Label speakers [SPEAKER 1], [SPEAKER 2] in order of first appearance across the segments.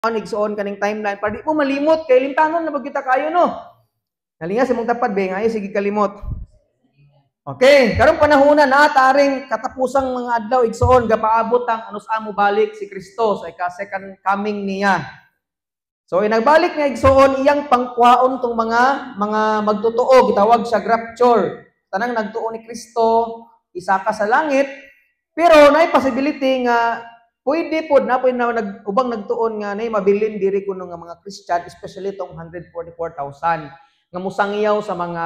[SPEAKER 1] Igsoon, kaning timeline para di mo malimot kay limtanon na kita kayo, no. Nalinga sa mong tapad be ngayo, sige kalimot. Okay, karong panahona na taring katapusang mga adlaw, igsoon, gapaabot ang anus amo balik si Kristo sa ika second coming niya. So inagbalik niya, igsoon, iyang pangkuhaon tong mga magtotoo, gitawag siya rapture. Tanang nagtuo ni Kristo isaka sa langit, pero naay possibility nga pwede pod na pwede na nag, ubang nagtuon nga nay mabilin diri kuno nga mga Christian, especially tong 144,000 nga musangyaw sa mga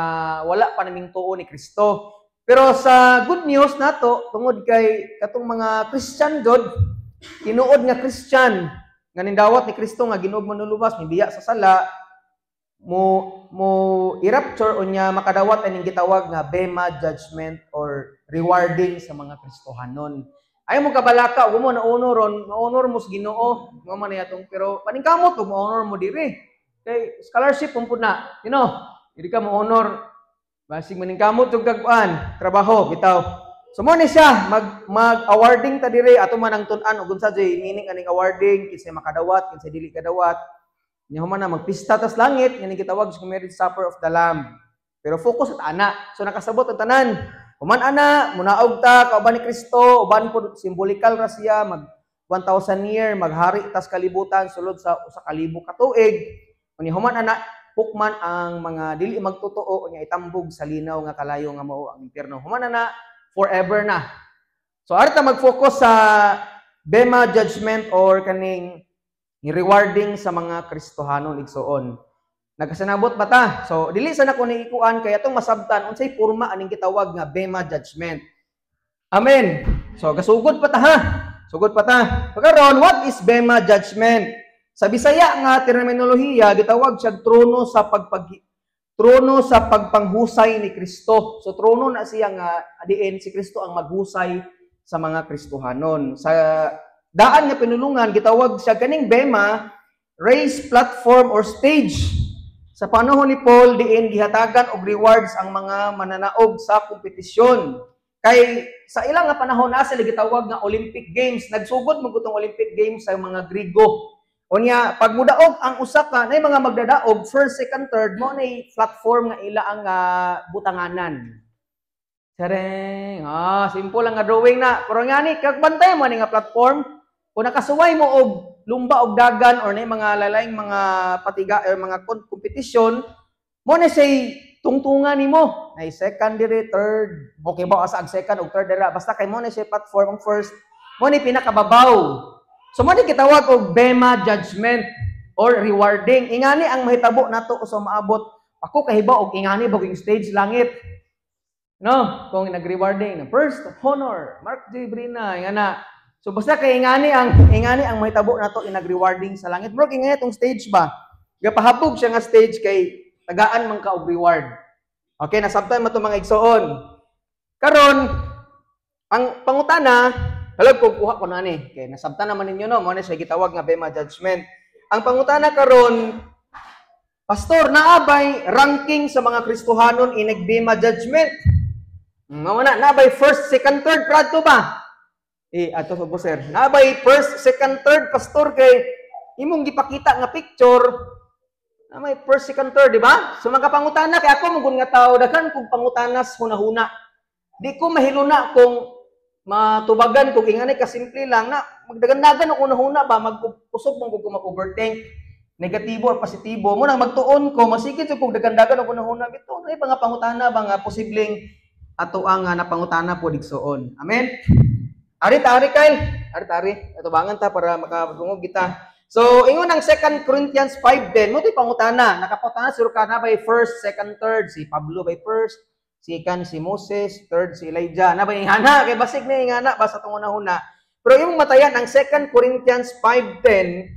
[SPEAKER 1] wala pa naming tuo ni Kristo. Pero sa good news nato, tungod kay katong mga Christian god, tinuod nga Christian nga nindawat ni Kristo nga Ginoo manluluwas, mibiya sa sala, mo i-rapture unya makadawat aning gitawag nga Bema judgment or rewarding sa mga Kristohanon. Ay mo kabalaka, ug mo na honor ron, ma-honor mo sa Ginoo, mo man atong pero paningkamot ug ma-honor mo diri. Kay scholarship pud na. Dili ka mo-honor basig maningkamot ug kagkuan, trabaho bitaw. So mo ni siya mag mag-awarding ta diri, ato man ang tun-an ug unsa jay meaning aning awarding, kinsay makadawat, kinsay dili kadawat. Nya human na magpista tas langit, nga gitawag sa marriage supper of the Lamb. Pero focus at ana. So nakasabot ang tanan. Human ana, munaog ta kauban ni Kristo, uban po symbolical ra siya mag 1,000 year maghari tas kalibutan sulod sa 1,000 ka tuig. Unya human ana, hukman ang mga dili magtotoo, unya itambog sa linaw nga kalayo nga mao ang impyerno. Human ana, forever na. So ari ta mag-focus sa Bema judgment or kaning rewarding sa mga Kristohanon, igsoon. Nagkasinabot ba ta? So, dili sa nako ni ikuan kay atong masabtan unsay porma aning gitawag nga Bema judgment. Amen. So, gasugod pa ta ha. Sugod pa ta. Pagkaron, what is Bema judgment? Sa Bisaya nga terminolohiya, gitawag siya trono sa pagpanghusay ni Kristo. So trono na siya nga adiin si Kristo ang maghusay sa mga Kristohanon. Sa daan nga pinulungan, gitawag siya kaning Bema, raised platform or stage. Sa panahon ni Paul, diin gihatagan og rewards ang mga mananaog sa kompetisyon. Kay sa ilang nga panahon na sila gitawag nga Olympic Games. Nagsugod man gutong Olympic Games sa mga Grigo. Unya, pag mudaog ang usa ka, nay mga magdadaog, first, second, third, mo nay platform nga ila ang butanganan. Sareng, simple lang nga drawing na. Pero ngani, kagbantay mo ani nga platform, kung nakasuway mo og lumba og dagan or nay mga lalaing mga patiga or mga kompetisyon, mo na say tungtungan nimo. Nay second dire, third, okay ba asa ang second og third dira, basta kay mo na siya platform ang first, mo ni pinakababaw. So mo ni gitawag og Bema judgment or rewarding. Ingani ang mahitabo nato sa maabot. Ako kahibaw og ingani ba yung stage langit. No, kung nag-rewarding na first honor, Mark J. Brina, ingana. So basta kay ingani ang mahitabo nato inag-rewarding sa langit. Bro, ingani tong stage ba? Gapahabog siya nga stage kay tagaan man ka og reward. Okay, nasabtan mo to, mga igsoon. Karon, ang pangutana, halag ko kuha ko na ni. Kay nasabtan naman ninyo, no, mo na siya gitawag nga Bema judgment. Ang pangutana karon, "Pastor, naabay ranking sa mga Kristohanon inig Bema judgment?" Mao na, naabay first, second, third pradto ba? Eh, ato sa sir. Naabay first, second, third, pastor, kay imong gipakita nga picture na may first, second, third, di ba? So mga pangutana kay ako mugod nga tao, daghan kog pangutanas hunahuna. Di ko mahiluna kung matubagan kung ingani kasimple lang na magdagandagan og hunahuna ba, magkusog man kog mag-overthink, negatibo or positibo mo nang magtuon ko, masigit jud kog dagandagan og hunahuna bitaw na mga pangutana ba nga posibleng ato ang napangutana po igsoon. Amen. Ari tari Kyle, ari tari atubangan ta para makadungog kita. So ingon ang 2 Corinthians 5:10, mo pangutana, nakaputana siguro ka na by first, second, third, si Pablo by first, second si Moses, third si Elijah. Na ba ingana kay basig na ingana basta tong una-una. Pero imong matayan ang 2 Corinthians 5:10,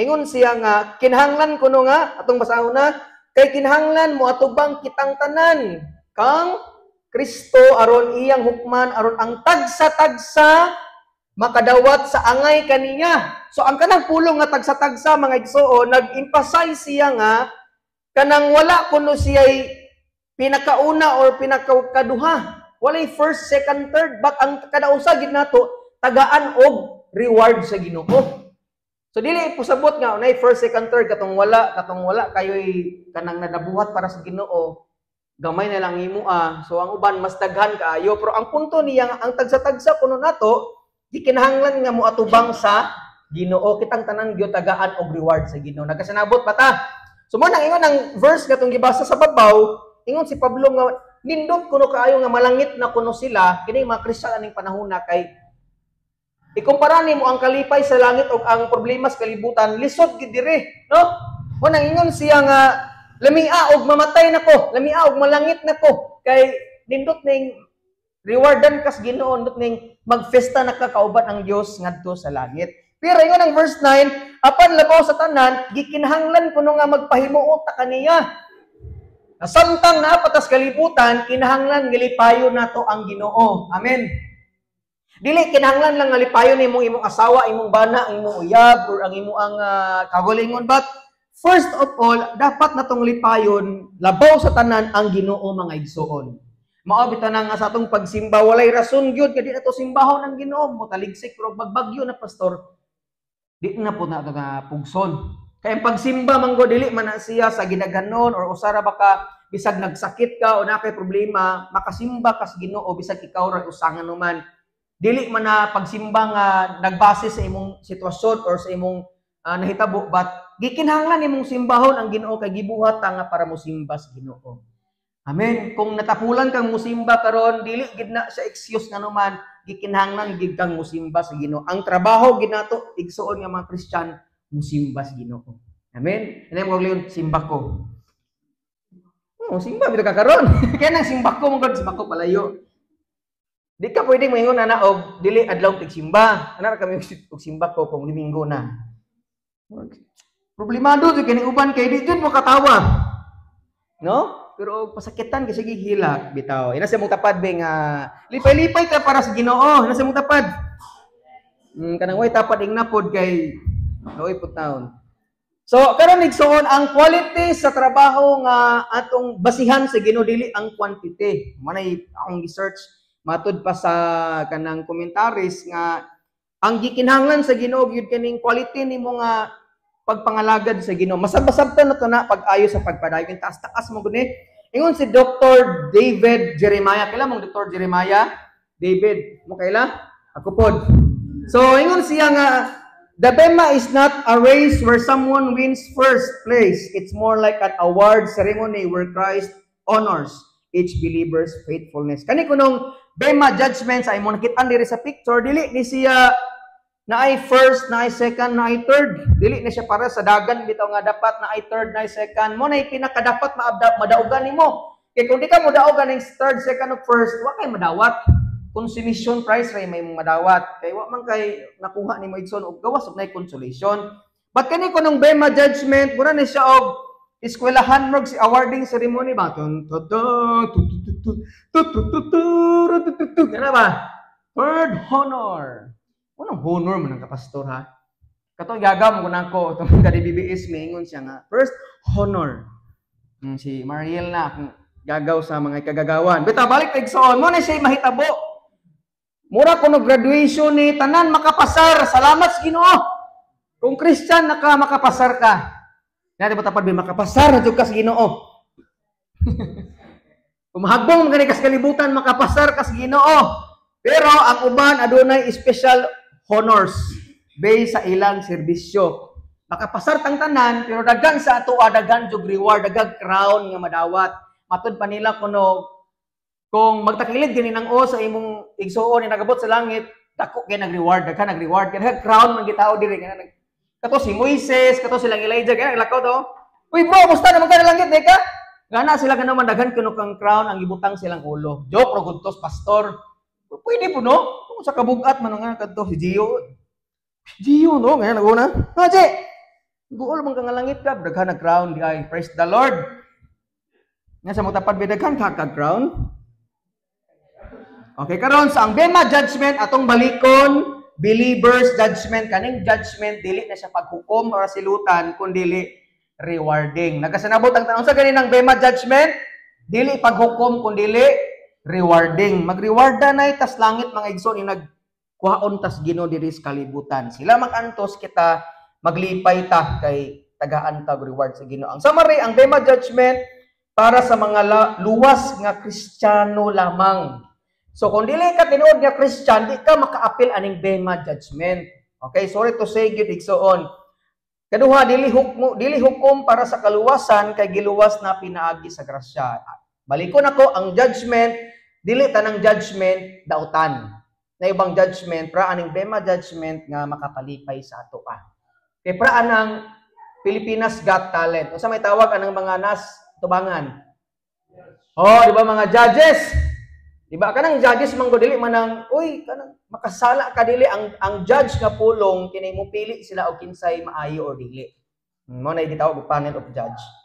[SPEAKER 1] ingon siya nga kinahanglan kuno nga atong basahon na, kay kinahanglan mo atubang kitang tanan kang Kristo aron iyang hukman, aron ang tagsa-tagsa makadawat sa angay kaniya. So ang kanang pulong nga tagsa-tagsa, mga igsoon, nag-emphasize siya nga kanang wala kuno siya'y pinakauna or pinakaduha. Walay first, second, third. But ang kada usa gid nato tagaan og reward sa Ginoo. So dili pusabot nga unay first, second, third, katong wala kayoy kanang nadabuhat para sa Ginoo, gamay na lang imo ah. So ang uban mas daghan kaayo, pero ang punto niya nga ang tagsa-tagsa kuno nato gikinahanglan nga moatubang sa Ginoo. Kitang tanan gyud tagaan og reward sa Ginoo. Nagasanabot ba ta? So mo nang ingon ang verse nga tong gibasa sa babaw, ingon si Pablo nga nindot kuno kaayo nga malangit na kuno sila kini mga Kristiyan aning panahon na, kay ikumpara nimo ang kalipay sa langit ug ang problema sa kalibutan, lisod gid dire, no? Mo nang ingon siya nga lamia og mamatay nako, lamia og malangit nako, kay nindot ning rewardan kas Ginoo, nindot ning magfesta na ka kauban ang Dios ngadto sa langit. Pero ingon ang verse 9, apan labaw sa tanan, gikinahanglan kuno nga magpahimuot ta kaniya. Samtang naa pa tas kalibutan, kinahanglan gilipayon nato ang Ginoo. Amen. Dili kinahanglan lang nga lipayon nimong imong asawa, imong bana, ang imong uyab or ang imong ang kagalingon, but first of all, dapat natong lipayon labaw sa tanan ang Ginoo, mga igsoon. Mao bitaw na nga sa atong pagsimba, walay rason gyud kay di nato simbahon ang Ginoo, motaligsik pero magbagyo na, pastor. Di na po na ito nga pugson. Kay ang pagsimba man gud, dili man na siya sa ginaganon or usara ba ka, bisag nagsakit ka o na kay problema, makasimba ka sa Ginoo bisag ikaw ra usangan man. Dili man na pagsimba nga nagbase sa imong sitwasyon or sa imong nahitabo, but gikinahanglan nimong simbahon ang Ginoo kay gibuhat ta nga para mosimba sa Ginoo. Amen. Kung natapulan kang musimba karon, dili gid na sa excuse nga naman, gikinahanglan gid kang musimba sa Ginoo. Ang trabaho gid nato, igsuon nga mga Kristiyan, musimba sa Ginoo. Amen. Ano mo leon simba ko? Oh, simba bitaw ka karon. Kaya nang simba ko mo gud, simba ko palayo. Di ka pwedeng moingon ana og dili adlaw tigsimba. Ana ra kami og simba ko kung Domingo na. Problemado jud kini uban kay di jud mo katawa. No? Pero pasakitan kasi gihilak bitaw. Ina sa mong tapad be nga lipay-lipay ka para sa Ginoo. Ina sa mong tapad. Kanang way tapad ing napod kay nooy pud taon. So, karon, igsoon, ang quality sa trabaho nga atong basihan sa Ginoo, dili ang quantity. Manay akong gi-search matud pa sa kanang commentaries nga ang gikinahanglan sa Ginoo gyud kaning quality nimo nga pagpangalagad sa Ginoo. Masabasabtan na to na pag-ayo sa pagpadayon, taas-taas mo guni. Ingon si Dr. David Jeremiah. Kaila mong Dr. Jeremiah? David, mo kaila? Ako pod. So ingon siya nga the Bema is not a race where someone wins first place. It's more like an award ceremony where Christ honors each believer's faithfulness. Kani kunong Bema judgment sa imong nakitaan diri sa picture, dili ni siya naay first, naay second, naay third. Dili na siya para sa dagan bitaw nga dapat naay third, naay second. Mo na pinakadapat madaugan nimo. Kay kung di ka modaogan ng third, second, o first, wa kay madawat. Consolation prize ray may madawat. Kay wa man kay nakuha nimo, igsoon, og gawas og nay consolation. But kani kunong Bema judgment, mura ni siya og eskwelahan mog si awarding ceremony ba? Tun tun tun tun tun tun tun tun tun tun tun. Kana ba? Third honor. Unang honor man ang kapastor ha. Katong gagaw mo nako itong kadi BBS, maingon siya nga first honor. Si Mariel na akong gagaw sa mga kagagawan. Bitaw, balik ta, igsoon mo na siya mahitabo. Mura kuno graduation ni tanan makapasar. Salamat sa Ginoo. Kung Christian naka makapasar ka. Nati ba tapad ba makapasar na jud ka sa Ginoo? Kung mahagbong man gani ka sa kalibutan, makapasar ka sa Ginoo. Pero ang uban adunay special honors based sa ilang serbisyo. Makapasar tang tanan, pero daghan sa ato daghan jug reward, daghang crown nga madawat. Matud pa nila kuno kung magtakilid gani nang o sa imong igsuon ni nagabot sa langit, dako kay nag-reward, daghan nag-reward, kay crown man gitao diri kana nag kato si Moises, kato silang Elijah, kaya naglakaw to. "Uy bro, musta naman ka na langit, di ka?" Gana sila ganaman, daghan kuno kang crown ang gibutang silang ulo. Joke ro gud tos, pastor. Pero pwede po no? Kung sa kabugat man nga kadto si Gio. Si Gio no, nga naguna. Ha, Je. Guol man ka nga langit ka, daghan nag crown di ay. Praise the Lord. Nga sa mo tapad daghan ka kag crown. Okay, karon sa ang Bema judgment atong balikon, believers judgment. Kaning judgment dili na siya paghukom or silutan kundi rewarding. Nagasanabot ang tanong sa ganinang Bema judgment, dili paghukom kundi rewarding. Magrewarda na tas langit, mga igsoon, ni nagkuhaon tas Ginoo diri sa kalibutan. Sila makantos, kita Maglipay ta kay tagaan ta og reward sa Ginoo. Ang summary, ang Bema Judgment para sa mga luwas nga Kristiyano lamang. So kung dili ka tinuod nga Christian, di ka maka-appeal aning Bema Judgment. Okay, sorry to say gyud, igsoon. Kaduha, dili hukom para sa kaluwasan kay giluwas na pinaagi sa grasya. Balikon ako ang judgment, dili tanang judgment dautan. Na ibang judgment pra aning Bema Judgment nga makapalipay sa ato pa. Kay pra anang Pilipinas Got Talent. Unsa may tawag anang mga nas tubangan? Oh, di ba mga judges? Di ba kanang judges man dili man ang uy kanang makasala ka dili ang judge nga pulong kini mo pili sila og kinsay maayo or dili. Mo na gitawag og panel of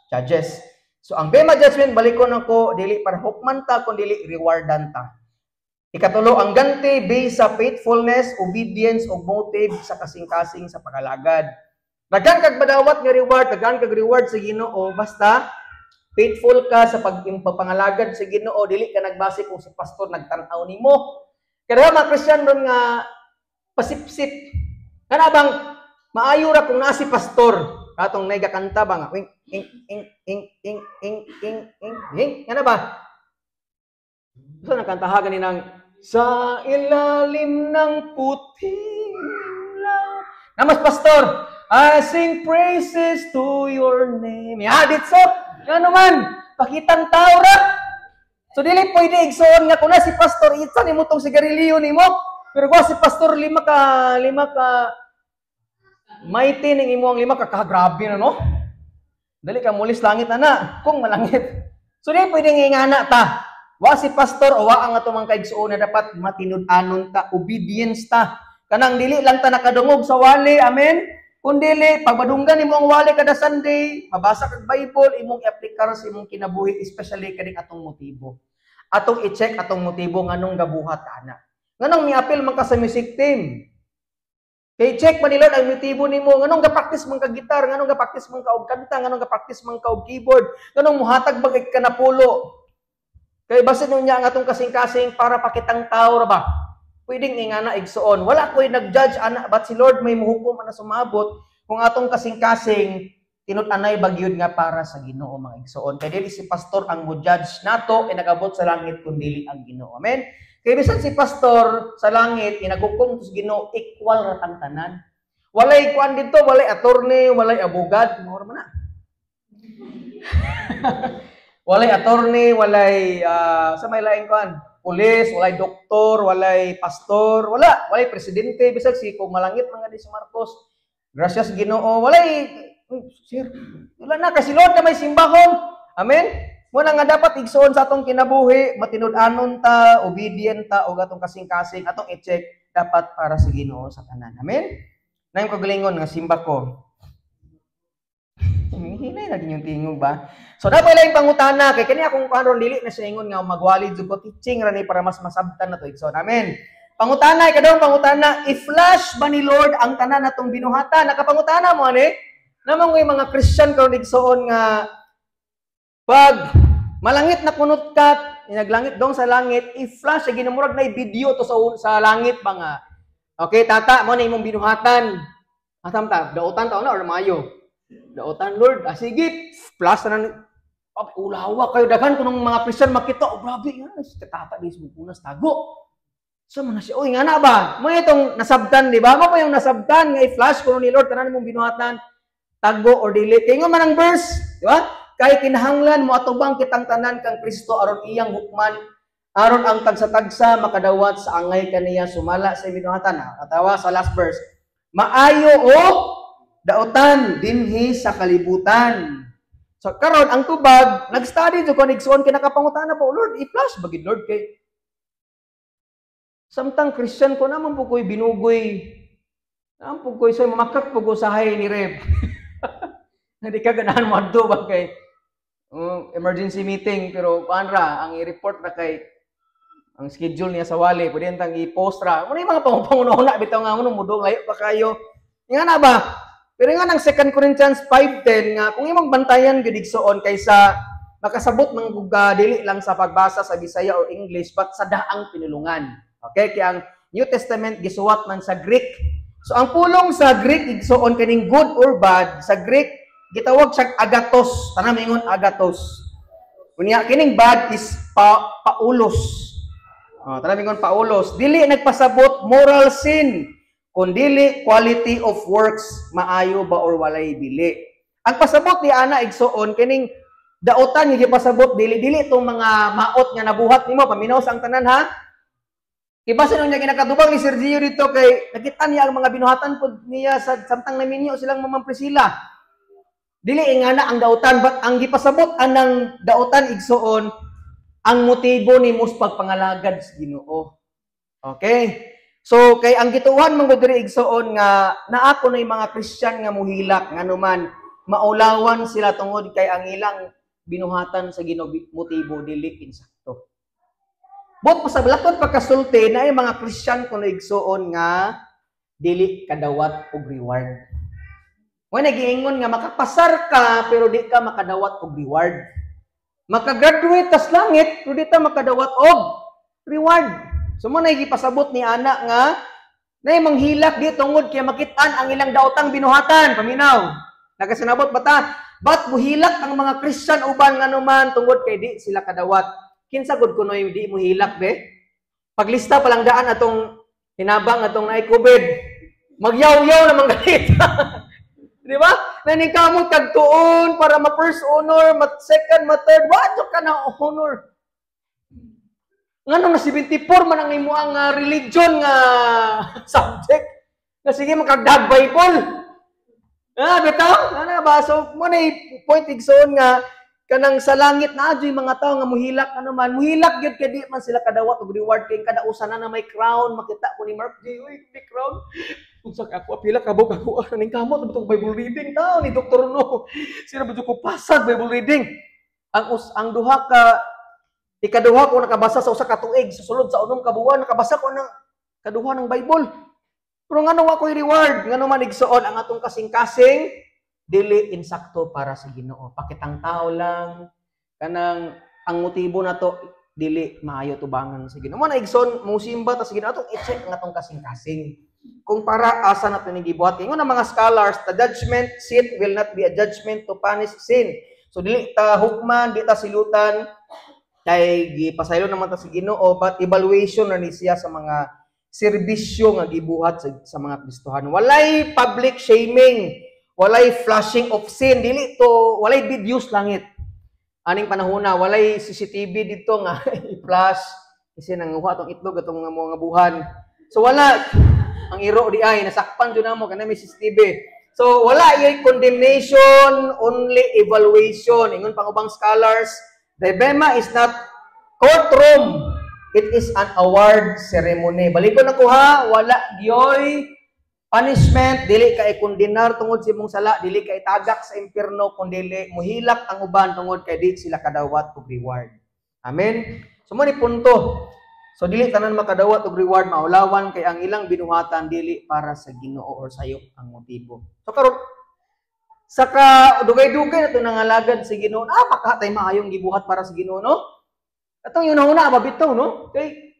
[SPEAKER 1] judges. So ang Bema Judgment, balikon ako, dili para hukman ta kun dili rewardan ta. Ikatulo, ang ganti based sa faithfulness, obedience ug motive sa kasing-kasing sa pag-alagad. Daghan kag madawat nga reward, daghan kag reward sa Ginoo basta faithful ka sa pagpangalagad sa Ginoo, dili ka nagbase kung si pastor nagtan-aw nimo. Kaya mga Christian ron nga pasipsip. Kana bang maayo ra kung naa si pastor katong nagakanta ba nga ing ing ing ing ing ing ing ing ing, kana ba? So nagkantaha gani nang sa ilalim ng puting ilaw. Namas pastor, I sing praises to your name. Ya, ditso. Ngano man, pakitang tao ra. So dili pwede, igsoon, nga kuna si pastor itsa nimo tong sigarilyo nimo. Pero kung si pastor lima ka mighty ning imo ang lima ka grabe na, no? Dali ka mulis langit na na kung malangit. So dili pwede nga ingana ta. Wa si pastor o wa ang ato mga kaigsuon na dapat matinud-anon ta, obedience ta. Kanang dili lang ta nakadungog sa wali, amen? Kung dili, pagmadunggan nimo ang wali kada Sunday, mabasa kag Bible, imong i-aplikar sa imong kinabuhi, especially kaning atong motibo. Atong i-check atong motibo nganong gabuhat ka ana. Nganong miapil man ka sa music team? Kay check man ni Lord ang motibo nimo, nganong ga-practice man ka gitar, nganong ga-practice man ka og kanta, nganong ga-practice man ka og keyboard, nganong muhatag ba kay kanapulo. Kay basin niya ang atong kasing-kasing para pakitang tao ra ba? Pwedeng ingana, igsoon. Wala ko'y nag-judge ana, but si Lord may muhukom ana sumabot kung atong kasing-kasing tinud-anay bagyod nga para sa Ginoo, mga igsoon. Kay dili si pastor ang mo-judge nato e nagabot sa langit kun dili ang Ginoo. Amen. Kay bisan si pastor sa langit inaghukom sa Ginoo, equal ra tang tanan. Walay kuan dito, walay attorney, walay abogad, mao man na. Walay attorney, walay sa may laing kuan, pulis, walay doktor, walay pastor, wala, walay presidente, bisag si kung malangit mga di si Marcos. Gracias Ginoo, walay sir. Wala na kasi Lord na may simbahon. Amen. Muna nga dapat, igsoon, sa atong kinabuhi, matinud-anon ta, obedient ta, o atong kasing-kasing, atong i-check dapat para sa Ginoo sa tanan. Amen. Nayong kagalingon nga simba ko. Hinay na yung tingog ba? So dapat lang pangutana kay kani akong karon dili na siya ingon nga magwali jud ko, teaching ra ni para mas masabtan na to, igsoon. Amen. Pangutana, ikadawang pangutana, i-flash ba ni Lord ang tanan natong binuhatan? Nakapangutana mo ani? Namang may mga Christian karon, igsoon, nga pag malangit na kunot ka, naglangit dong sa langit, i-flash ay ginamurag na video to sa langit ba nga. Okay, tata, mo na imong binuhatan. Atam ta, dautan ta na or mayo? Dautan, Lord. Ah, sige, flash na. Oh, ulawa kayo daghan kunong mga Christian makita, oh grabe nga si tata di punas tago. So man na siya, uy nga na ba? Mo itong nasabtan, di ba? Mo pa yung nasabtan nga i-flash kuno ni Lord tanan mong binuhatan, tago or dili. Kay man ang verse, di ba? Kay kinahanglan mo atubang kitang tanan kang Kristo aron iyang hukman, aron ang tagsa-tagsa makadawat sa angay kaniya sumala sa binuhatan. Katawa sa last verse. Maayo o dautan dinhi sa kalibutan. So karon ang tubag, nag-study jud ko, igsoon, kinakapangutana po, Lord, i-flash bagid Lord kay samtang Christian ko naman po ko'y binugoy. Naman po ko'y say mamakak po ko sahay ni Rep. Hindi ka ganahan mo adto ba kay emergency meeting, pero kuan ra ang i-report na kay ang schedule niya sa wali pwede tang i-post ra. Mo yung mga pangunahuna bitaw nga mo mudong layo pa kayo. Nga na ba? Pero nga ng 2 Corinthians 5:10 nga kung imong bantayan gyud, igsoon, kaysa makasabot man gud dili lang sa pagbasa sa Bisaya or English but sa daang pinulungan. Okay, kaya ang New Testament gisuwat man sa Greek. So ang pulong sa Greek, igsoon, kaning good or bad, sa Greek gitawag siya agathos. Tanan mingon agathos. Unya kining bad is paulos. Oh, tanan mingon paulos. Dili nagpasabot moral sin, kun dili quality of works, maayo ba or walay dili. Ang pasabot ni ana, igsoon, kining daotan nga gipasabot dili dili itong mga maot nga nabuhat nimo. Paminaw sa ang tanan ha. Kibasa nung niya kinakatubang ni Sergio dito kay nakita niya ang mga binuhatan pod niya sa samtang naminyo silang Mamang Priscilla. Dili ingana ang dautan, but ang gipasabot anang dautan, igsoon, ang motibo nimo sa pagpangalagad sa Ginoo. Okay? So kay ang gituohan man gud diri, igsoon, nga naa ko na mga Christian nga muhilak, nganuman maulawan sila tungod kay ang ilang binuhatan sa Ginoo, motibo dili insakto. But pa sa lakod pagkasulti na ay mga Christian kuno, igsoon, nga dili kadawat og reward. Mo nagiingon nga makapasar ka pero di ka makadawat og reward. Makagraduate tas langit pero di ta makadawat og reward. So mo na gipasabot ni ana nga nay manghilak di tungod kay makitaan ang ilang daotang binuhatan. Paminaw. Nagasinabot ba ta? But muhilak ang mga Christian uban, nganuman tungod kay di sila kadawat. Kinsa gud kuno yung di muhilak be? Paglista pa lang daan atong hinabang atong naay COVID. Magyaw-yaw namang galit. Di ba? Naningkamot kag tuon para ma first honor, ma second, ma third, wa ka na honor. Ngano na 74 man ang imo ang religion nga subject? Nga sige makagdag Bible. Ah, bitaw? Ano ba? So, mo na point, igsoon, nga kanang sa langit na adyo'y mga tao nga muhilak, ano man, muhilak gyud kay di man sila kadawat og reward, kay kadausan na na may crown. Makita ko ni Mark J, uy, may crown. Unsa ka ako pila ka buok ako ning kamot bitong Bible reading tao ni Dr. No. Sila ba ko pasag Bible reading. Ang duha ka ikaduha ko nakabasa sa usa ka tuig, sa sulod sa 6 ka buwan nakabasa ko ng kaduha ng Bible. Pero ngano wa ko'y reward? Ngano man, igsoon, ang atong kasing-kasing dili insakto para sa Ginoo. Pakitang tao lang, kanang ang motibo nato dili maayo tubangan sa Ginoo. Mo na, igsoon, musimba ta sa Ginoo, atong i-check ang atong kasing-kasing. Kung para asa na ito gibuhat. Ingon ang mga scholars, the judgment seat will not be a judgment to punish sin. So dili ta hukman, di ta silutan kay gipasaylo naman ta sa Ginoo, but evaluation na ni siya sa mga serbisyo nga gibuhat sa mga Kristohan. Walay public shaming, walay flashing of sin, dili to, walay videos langit. Aning panahona, walay CCTV dito nga i-flash kasi nanguha atong itlog atong mga buhan. So wala ang iro di ay nasakpan jud namo kana may CCTV. So wala yung condemnation, only evaluation. Ingon pang ubang scholars, the Bema is not courtroom. It is an award ceremony. Balikon ako ha, wala gyoy punishment, dili ka ikondenar tungod sa imong sala, dili ka itagak sa impierno, kun dili muhilak ang uban tungod kay di sila kadawat og reward. Amen. So mo ni punto. So dili tanan makadawat og reward, maulawan kay ang ilang binuhatan dili para sa Ginoo or sayop ang motibo. So karon saka dugay-dugay na to nangalagad sa Ginoo, ah, makatay maayong gibuhat para sa Ginoo, no? Atong yun na bitaw, no? Kay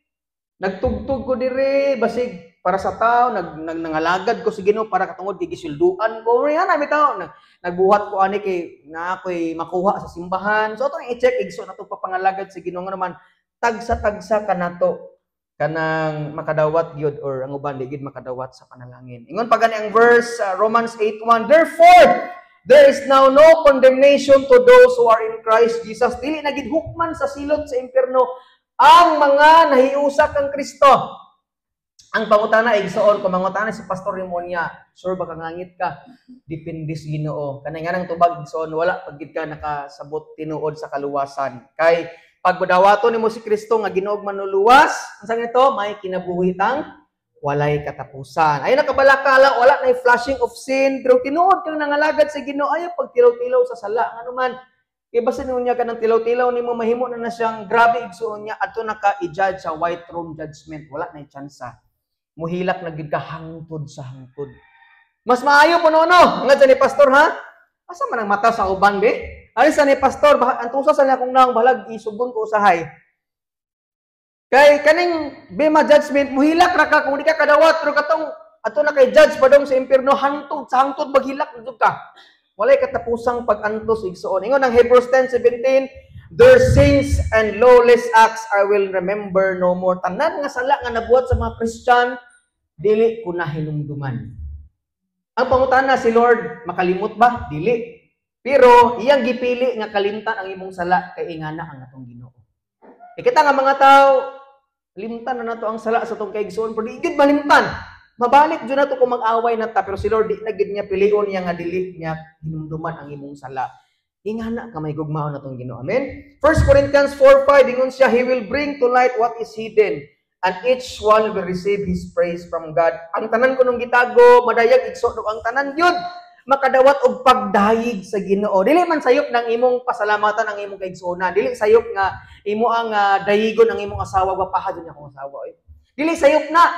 [SPEAKER 1] nagtugtog ko dire basig para sa tao, nag, nag nangalagad ko sa Ginoo para katungod kay gisulduan ko. Yan na bitaw, nagbuhat ko ani kay na ako'y makuha sa simbahan. So atong i-check, igsoon, atong papangalagad sa Ginoo, nga naman tagsa-tagsa kanato kanang makadawat gyud or ang uban di gyud makadawat sa panalangin. Ingon pa gani ang verse, Romans 8:1, "Therefore there is now no condemnation to those who are in Christ Jesus." Dili na gid hukman sa silot sa impierno ang mga nahiusa kang Kristo. Ang pangutana, igsoon, kung mangutana si Pastor Rimonia, "Sure ba kang langit ka?" Depende sa Ginoo. Kanay nga nang tubag, igsoon, wala pag gid ka nakasabot tinuod sa kaluwasan. Kay pag dawaton nimo si Kristo nga Ginoo manluluwas, unsa nito? May kinabuhi tang walay katapusan. Ay nakabalakala, wala na flashing of sin, pero tinuod kang nangalagad sa Ginoo, ayaw pagtilaw-tilaw sa sala. Ngano man, kay basta niya ka ng tilaw-tilaw nimo, mahimo na na siyang grabe, igsoon niya adto na ka i-judge sa white throne judgment. Wala na tsansa. Muhilak na gid ka hangtod sa hangtod. Mas maayo po no no. Nga ni pastor ha? Asa man ang mata sa uban be? Ali sa ni pastor, antusa sa niya kung naong balag isugon ko usahay. Kay kaning bema judgment, muhilak ra ka kung di ka kadawat, pero katong Ato na kay judge padong sa impierno, hangtod sa hangtod maghilak jud ka. Walay katapusang pag-antos, igsoon. Ingon ang Hebrews 10:17, "Their sins and lawless acts I will remember no more." Tanan nga sala nga nabuhat sa mga Christian, dili ko na hinumduman. Ang pangutana, si Lord makalimot ba? Dili. Pero iyang gipili nga kalimtan ang imong sala kay ingana ang atong Ginoo. E kita nga mga tao, limtan na nato ang sala sa atong kaigsoon, pero di gid malimtan. Mabalik jud nato kung mag-away na ta, pero si Lord di na gid niya pilion niya nga dili niya hinumduman ang imong sala. Ingana ka may gugmaon natong Ginoo. Amen. 1 Corinthians 4:5, ingon siya, "He will bring to light what is hidden, and each one will receive his praise from God." Ang tanan kunong gitago madayag, igsoon, ang tanan gyud makadawat og pagdayeg sa Ginoo. Dili man sayop ng imong pasalamatan ang imong kaigsuonan. Dili sayop nga imo ang dayigon ang imong asawa, gwapaha jud akong asawa oy. Dili sayop na.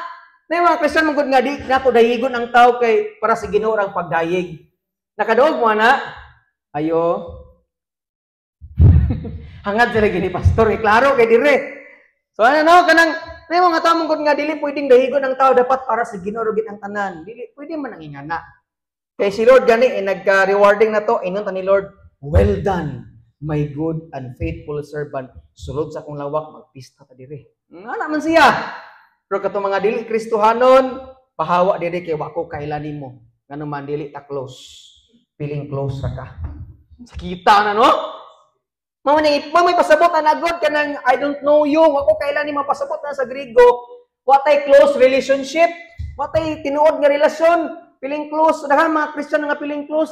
[SPEAKER 1] Nay mga Kristiyan man gud nga di nato dayigon ang tao kay para sa Ginoo ang pagdayeg. Nakaduog mo na? Ayo. Hangad sila gini pastor, eh, klaro kay dire. So ano no kanang nay mga tao man gud nga dili pwedeng dayigon ang tao, dapat para sa Ginoo gid ang tanan. Dili pwede man ang ingana. Kay si Lord gani eh, nagka-rewarding na to, ingon ta ni Lord, "Well done, my good and faithful servant." Sulod sa akong lawak, magpista ta dire. Ngana man siya. Pero katong mga dili Kristohanon, pahawa dire kay wa ko kaila nimo. Ngano man dili ta close. Feeling close ra ka. Sakita na no? Mao ni may pasabot na God kanang "I don't know you, wa ko kaila nimo," pasabot na sa Griego, watay close relationship, watay tinuod nga relasyon. Feeling close, daghan mga Christian nga feeling close,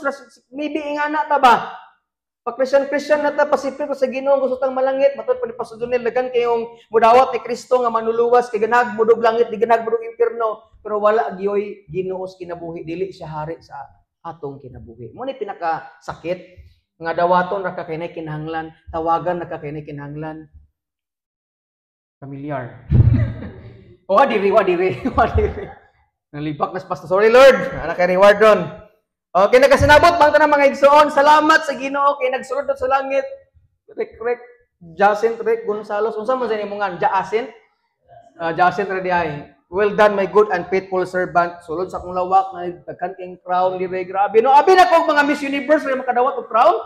[SPEAKER 1] maybe ingana ta ba? Pag Christian na ta, pasipil ko sa Ginoo, gusto tang malangit, matod pa ni Pastor Junel, daghan kayong mudawat ni Kristo nga manuluwas, kay ganag mudog langit, di ganag mudog impierno, pero wala gyoy Ginoo sa kinabuhi, dili siya hari sa atong kinabuhi. Mo ni pinakasakit nga dawaton ra ka kay nay kinahanglan, tawagan ra ka kay nay kinahanglan. Familiar. Wa diri, wa diri, wa diri. Nalibak na sa pastor. Sorry Lord, ana kay reward ron. Okay, nakasinabot bang tanang mga igsoon. Salamat sa Ginoo kay nagsulod sa langit. Rick Rick Jacint Rick Gonzales, unsa man sa imong ngan? Jacint? Jacint ra di ay. "Well done, my good and faithful servant." Sulod sa akong lawak na daghan kayong crown dire, grabe no. Abi na ko mga Miss Universe ra makadawat og crown.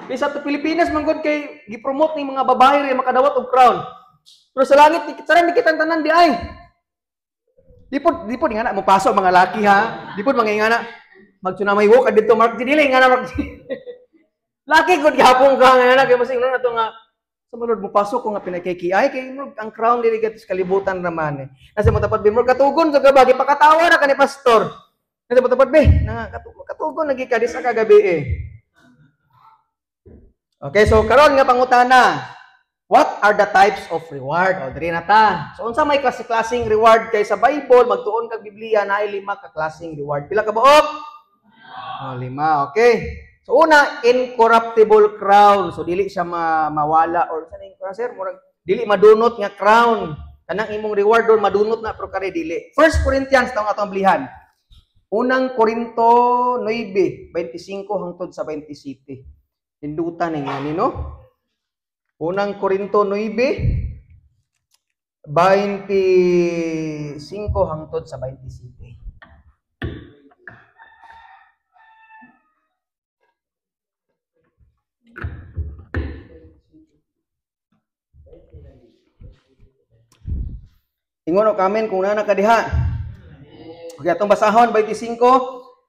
[SPEAKER 1] Kaysa sa Pilipinas man gud kay gi-promote ning mga babae ra makadawat og crown. Pero sa langit saran ni kitang tanan di ay. Di pod nga na mo pasok mga laki ha. Di pod mga ingana magtsunamay walk dito Mark G, dili nga na Mark G. Laki gud gihapon ka nga na kay masing na to nga sa Lord mo pasok ko nga pinakiki-ay kay ang crown dili gatos kalibutan raman eh. Nasa mo tapat be mo katugon sa gaba gipakatawa na kani pastor. Nasa mo tapat be na katugon lagi ka di sa kagabi eh. Okay, so karon nga pangutana, what are the types of reward? O diri na ta. So unsa may klase-klaseng reward kay sa Bible, magtuon kag Biblia naay 5 ka klaseng reward. Pila ka buok? Oh, 5, okay. So una, incorruptible crown. So dili siya mawala or sa ning sir, murag dili madunot nga crown. Kanang imong reward doon madunot na pero kare dili. 1 Corinthians tawng atong blihan. Unang Korinto 9:25 hangtod sa 27. Hindutan ni ngani no. Unang Korinto 9:25 hangtod sa 27. Ingon kamen kung nana kadiha. Okay, atong basahon 25,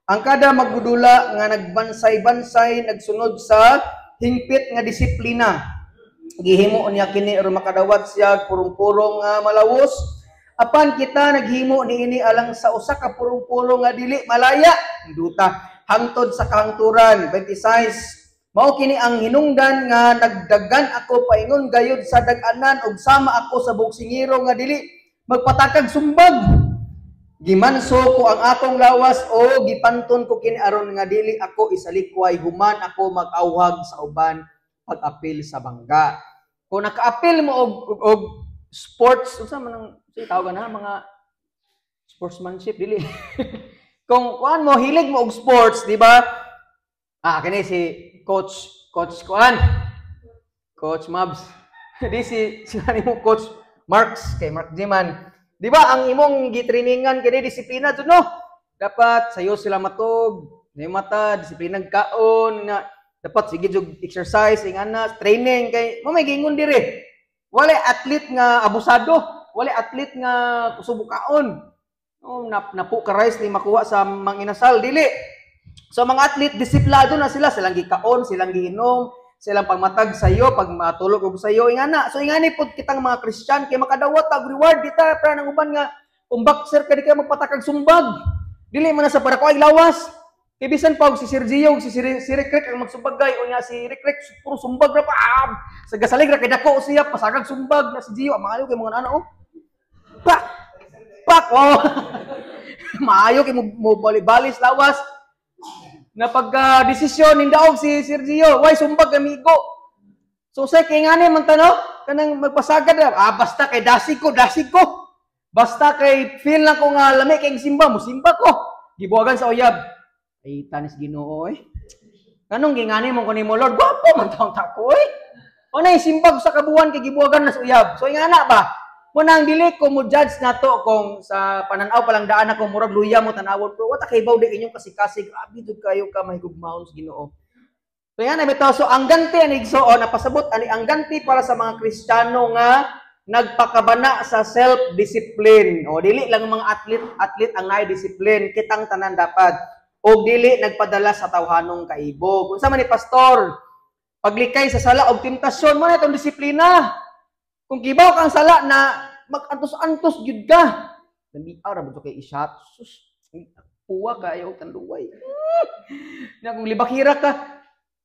[SPEAKER 1] ang kada magbudula nga nagbansay-bansay nagsunod sa hingpit nga disiplina. Gihimo niya kini aron makadawat siya purong-purong nga malawos. Apan kita naghimo niini alang sa usa ka purong-purong nga dili malaya, duta hangtod sa kahangturan. 26, mao kini ang hinungdan nga nagdagan ako paingon gayud sa dag-anan ug sama ako sa bugsingiro nga dili magpatakag sumbag. Gimanso ko ang akong lawas o gipanton ko kini aron nga dili ako isalikway human ako mag-awhag sa uban pag-apil sa bangga. Kung nakaapil mo og sports, unsa man ang tawag na mga sportsmanship dili. Kung kuan mo hilig mo og sports, di ba? Ah, kini si Coach kuan. Coach Mabs. Di si mo Coach Marks kay Mark Jiman. Di ba ang imong gitrainingan kini disiplina jud, no? Dapat sayo sila matog, na mata, disiplinang kaon nga dapat sige jud exercise ingana, training kay mo may giingon dire. Wala athlete nga abusado, wala athlete nga kusubukaon. No, napo ka rice ni makuha sa Mang Inasal, dili. So mga athlete, disiplado na sila, silang gikaon, silang giinom, silang pagmatag sayo, pag matulog og sayo ingana. So ingani pud kitang mga Christian kay makadawat og reward dita para nang uban nga kung boxer ka, di ka magpatakag sumbag. Dili man na sa para ko ay lawas. Kay bisan pa og si Sergio, si si Rick Rick ang magsumbagay unya si Rick Rick puro sumbag ra pa. Ah, sa gasalig ra kay dako siya, pasagag sumbag na si Gio, maayo kay mga ana oh. Pak! Pak! Oh. Maayo kay mo bali-balis lawas. Na pagka desisyon nindaog si Sergio, way sumbag amigo. So say kay ngani man tano kanang magpasagad ra, ah, basta kay dasig ko, dasig ko. Basta kay feel na ko nga lami kay simba, mo simba ko. Gibuwagan sa uyab. Ay tanis Ginoo eh. Nganong gingani mo ko nimo, Lord? Gwapo man taong tako eh. O na simbag sa kabuan kay gibuwagan na sa uyab. So ingana ba? Mo nang dili ko mo judge nato kung sa pananaw pa lang daan ako murag luya mo tanawon, pero wa ta kay di inyong kasikasi, grabe jud kayo ka mahigugmaon sa Ginoo. So yan bitaw, so ang ganti ani igsoon, napasabot ani ang ganti para sa mga Kristiyano nga nagpakabana sa self-discipline. O dili lang mga athlete athlete ang naay discipline, kitang tanan dapat. O dili nagpadala sa tawhanong kaibog. Unsa man ni, pastor? Paglikay sa sala og temptasyon mo na itong disiplina. Kung kibaw kang sala na mag-antos-antos gyud ka. Lami ra ba kay ishat? Sus, puwa kayo tanduway. Na kung libakira ka,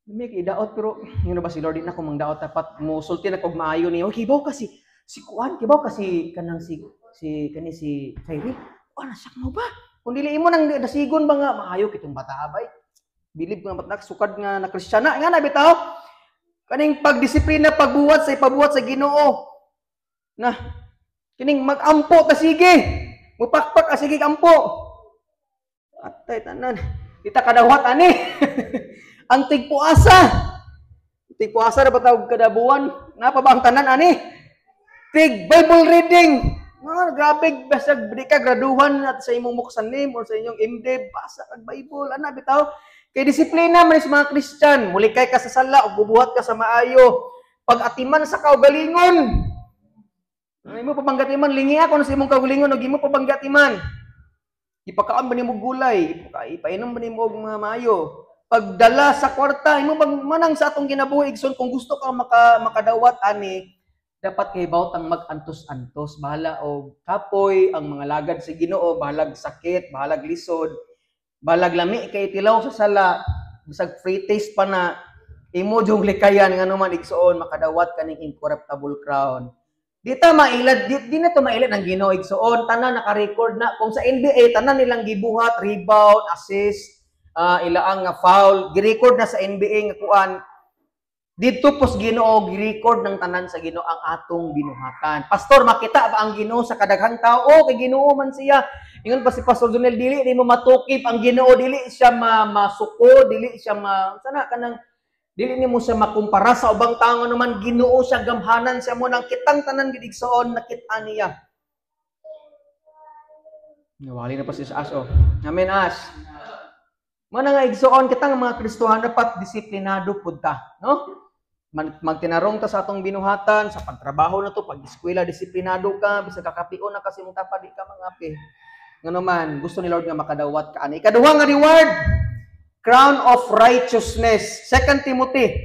[SPEAKER 1] may kay daot pero ngano ba si Lord di na ko mangdaot, dapat mo sulti na kog maayo niyo. Kibaw ka si si kuan, kibaw ka si kanang si si kani si Kyrie. Oh, nasak mo ba? Kung dili imo nang dasigon ba nga maayo kitong bata bay. Bilib ko nga batak sukad nga na Kristiyana nga na bitaw. Kaning pagdisiplina, pagbuhat sa ipabuhat sa Ginoo. Na kining magampo ta sige. Mupakpak ka sige ampo. Atay tanan. Kita kadawat ani. Ang tigpuasa. Tigpuasa na ba tawag kada buwan? Napa ba ang tanan ani? Tig Bible reading. Mga grabe basta di ka graduhan at sa imong muksan name or sa inyong MDiv, basa kag Bible ana bitaw. Kay disiplina man sa mga Christian, mulikay ka sa sala ug bubuhat ka sa maayo. Pag-atiman sa kaugalingon. Ano imo pabanggatiman, lingi ako na sa imong kaugalingon ug imo pabanggatiman. Ipakaon ba nimo gulay, ipainom ba nimo og mga maayo. Pagdala sa kwarta, imo bang manang sa atong kinabuhi igsoon, kung gusto ka makadawat ani, dapat kay tang mag-antos-antos, bahala og kapoy ang mga lagad sa Ginoo, bahalag sakit, bahalag lisod, bahalag lami kay tilaw sa sala, bisag free taste pa na imo jung likayan ngano man igsoon makadawat kaning incorruptible crown. Di ta mailad, di na to mailad ang Ginoo igsoon, tanan naka-record na. Kung sa NBA tanan nilang gibuhat, rebound, assist, ilaang nga foul, gi-record na sa NBA nga kuan. Didto pos Ginoo gi-record ng tanan sa Ginoo ang atong binuhatan. Pastor, makita ba ang Ginoo sa kadaghang tao? Oh, kay Ginoo man siya. Ingon pa si Pastor Jonel, dili nimo matukip ang Ginoo, dili siya masuko, dili siya ma sana kanang dili nimo siya makumpara sa ubang tao naman. Ginoo siya, gamhanan siya, mo nang kitang tanan gid igsoon nakit-an niya. Nawali na pa si As oh. Amen As. Mana nga igsoon kitang mga Kristohan dapat disiplinado pud ta, no? Magtinarong ta sa atong binuhatan, sa pagtrabaho na to, pag-eskwela, disiplinado ka, bisag kakapion na kasi mong tapa, di ka mangapi. Ngano man, gusto ni Lord nga makadawat ka ani. Ikaduha nga reward, crown of righteousness. 2 Timothy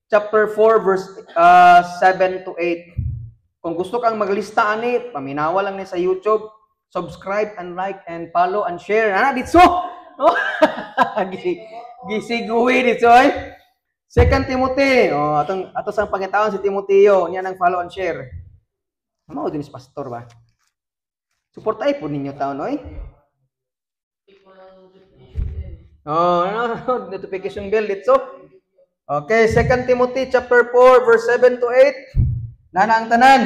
[SPEAKER 1] chapter 4 verse 7 to 8. Kung gusto kang maglista ani, paminawa lang ni sa YouTube, subscribe and like and follow and share. Ana ditso. No? Gisiguwi ditso ay. 2 Timothy, oh, atong ato sang pangitaon si Timoteo, niya nang follow and share. Mao din si pastor ba? Suportay po ninyo taon oy. Oh, no, notification bell dito. Okay, 2 Timothy chapter 4 verse 7 to 8. Nana ang tanan.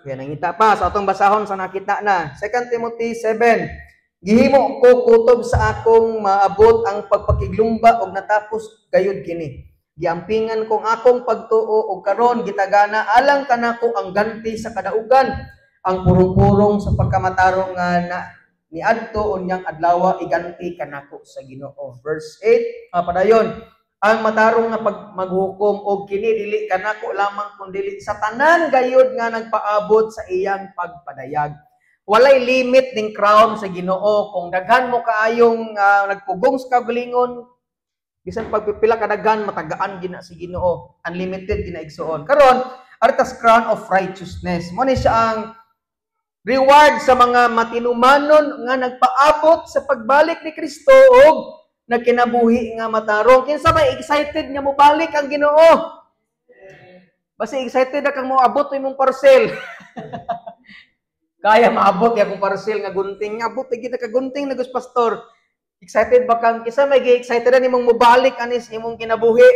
[SPEAKER 1] Kaya nangita pa sa atong basahon sa nakita na. 2 Timothy 7. Gihimo ko kutob sa akong maabot ang pagpakiglumba og natapos gayud kini. Giampingan kong akong pagtuo og karon gitagana alang kanako ang ganti sa kadaugan. Ang purong-purong sa pagkamatarong nga na niadto unyang adlawa iganti kanako sa Ginoo. Verse 8, padayon. Ang matarong nga pag maghukom, og kini dili kanako lamang kun dili sa tanan gayud nga nagpaabot sa iyang pagpadayag. Walay limit ning crown sa Ginoo. Kung daghan mo kaayong nagpugong sa kaugalingon, bisan pagpipila ka daghan, matagaan gina si Ginoo. Unlimited gina, igsuon. Karon, artas crown of righteousness. Mo ni siya ang reward sa mga matinumanon nga nagpaabot sa pagbalik ni Kristo og nagkinabuhi nga matarong. Kinsa may excited nga mobalik ang Ginoo? Basta excited na kang moabot imong parcel. Kaya maabot ya akong parcel nga gunting. Abot gid ka gunting na gus pastor. Excited ba kang, kinsa may excited na nimong mobalik anis imong kinabuhi?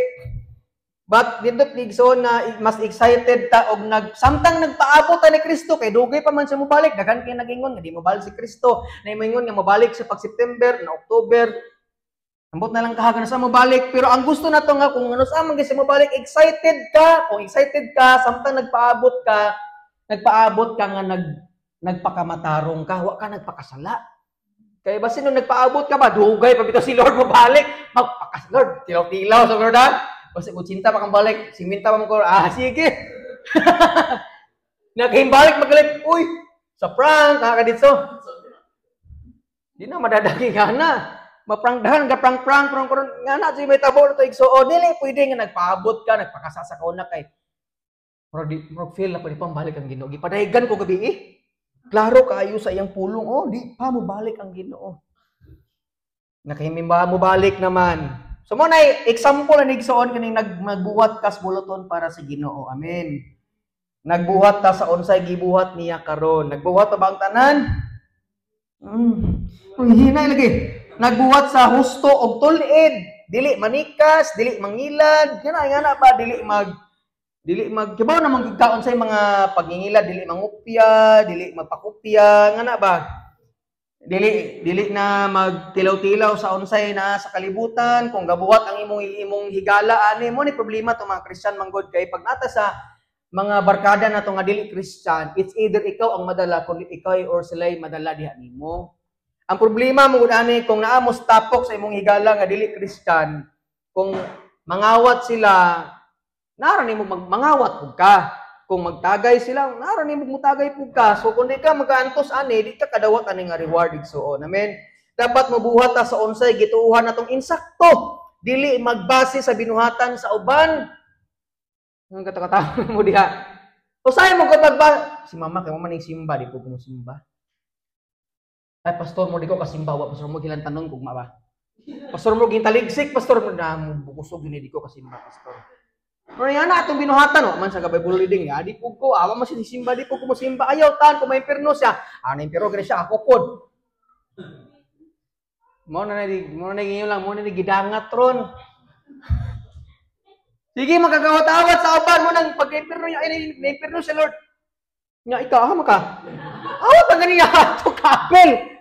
[SPEAKER 1] But nindot ni igsoon nga mas excited ta og nag samtang nagpaabot ta ni Kristo kay dugay pa man siya mobalik. Daghan kay nagingon nga di mobalik si Kristo. Na moingon nga mobalik sa pag September na October. Ambot na lang kahagan sa mobalik, pero ang gusto nato nga kung ano sa man siya mobalik, excited ka. Kung excited ka samtang nagpaabot ka nga nagpakamatarong ka, wa ka nagpakasala. Kaya basin nung nagpaabot ka ba, dugay pa bitaw si Lord mobalik, magpakas Lord, tilaw-tilaw sa Lord ha. Basta kung cinta pa kang balik, siminta pa mo ko, sige. Naghimbalik magalit, uy, sa prank, kakaditso. Di na madadagi nga na. Maprangdahan ka, prank, prank, prank, prank, nga na, si may tabo na to, igsuon. Dili, pwede nga nagpaabot ka, nagpakasa sa kauna kay. Pero di, pero feel na pwede pang balik ang Ginoo. Gipadahigan ko gabi eh. Klaro kaayo sa iyang pulong, oh, di pa mo balik ang Ginoo. Nakahimimba mo balik naman. So mo na example na igsoon kaning nagbuhat kas buluton para sa Ginoo. Amen. Nagbuhat ta sa unsay gibuhat niya karon. Nagbuhat ta ba ang tanan? Uy, hinay lagi. Nagbuhat sa husto og tul-id, dili manikas, dili mangilad, ngana ngana ba, dili mag kibaw na man kaon sa mga pagingilad, dili mangupya, dili magpakupya, ngana ba? Dili dili na magtilaw-tilaw sa unsay na sa kalibutan. Kung gabuhat ang imong imong higala ani mo ni problema to mga Christian manggod kay pag nata sa mga barkada nato nga dili Christian, it's either ikaw ang madala kung ikaw or sila'y madala diha nimo. Ang problema mo gud ani, kung naa mo tapok sa imong higala nga dili Christian, kung mangawat sila, nara nimo mangawat pud ka. Kung magtagay sila, nara nimo mutagay pud ka. So kung di ka magaantos ani, di ka kadawat ani nga reward, igsuon. Amen. Dapat mabuhat ta sa unsay gituohan natong insakto. Dili magbase sa binuhatan sa uban. Ang katakatawa mo diha. Usahay mo kung magba si mama kay mama ning simba, di ko mo simba. Ay, pastor mo di ko kasimba, wa pastor mo gilantanon kung ba. Pastor mo gintaligsik, pastor mo na mo bukusog gini, di ko kasimba, pastor. Pero yan na atong binuhatan, wa man sa Bible reading, ya, di po ko, awa man siya simba, di po ko mo simba, ayaw tan, kung may impierno siya, ano impierno gani siya, ako pod. Mo na di, lang, mo na di gidangat ron. Sige, makagawat-awat sa uban mo nang pagka-impierno niya, ay, na-impierno siya, Lord. Nga, ikaw, ah, maka. Awat ang ganiya, ato kapel.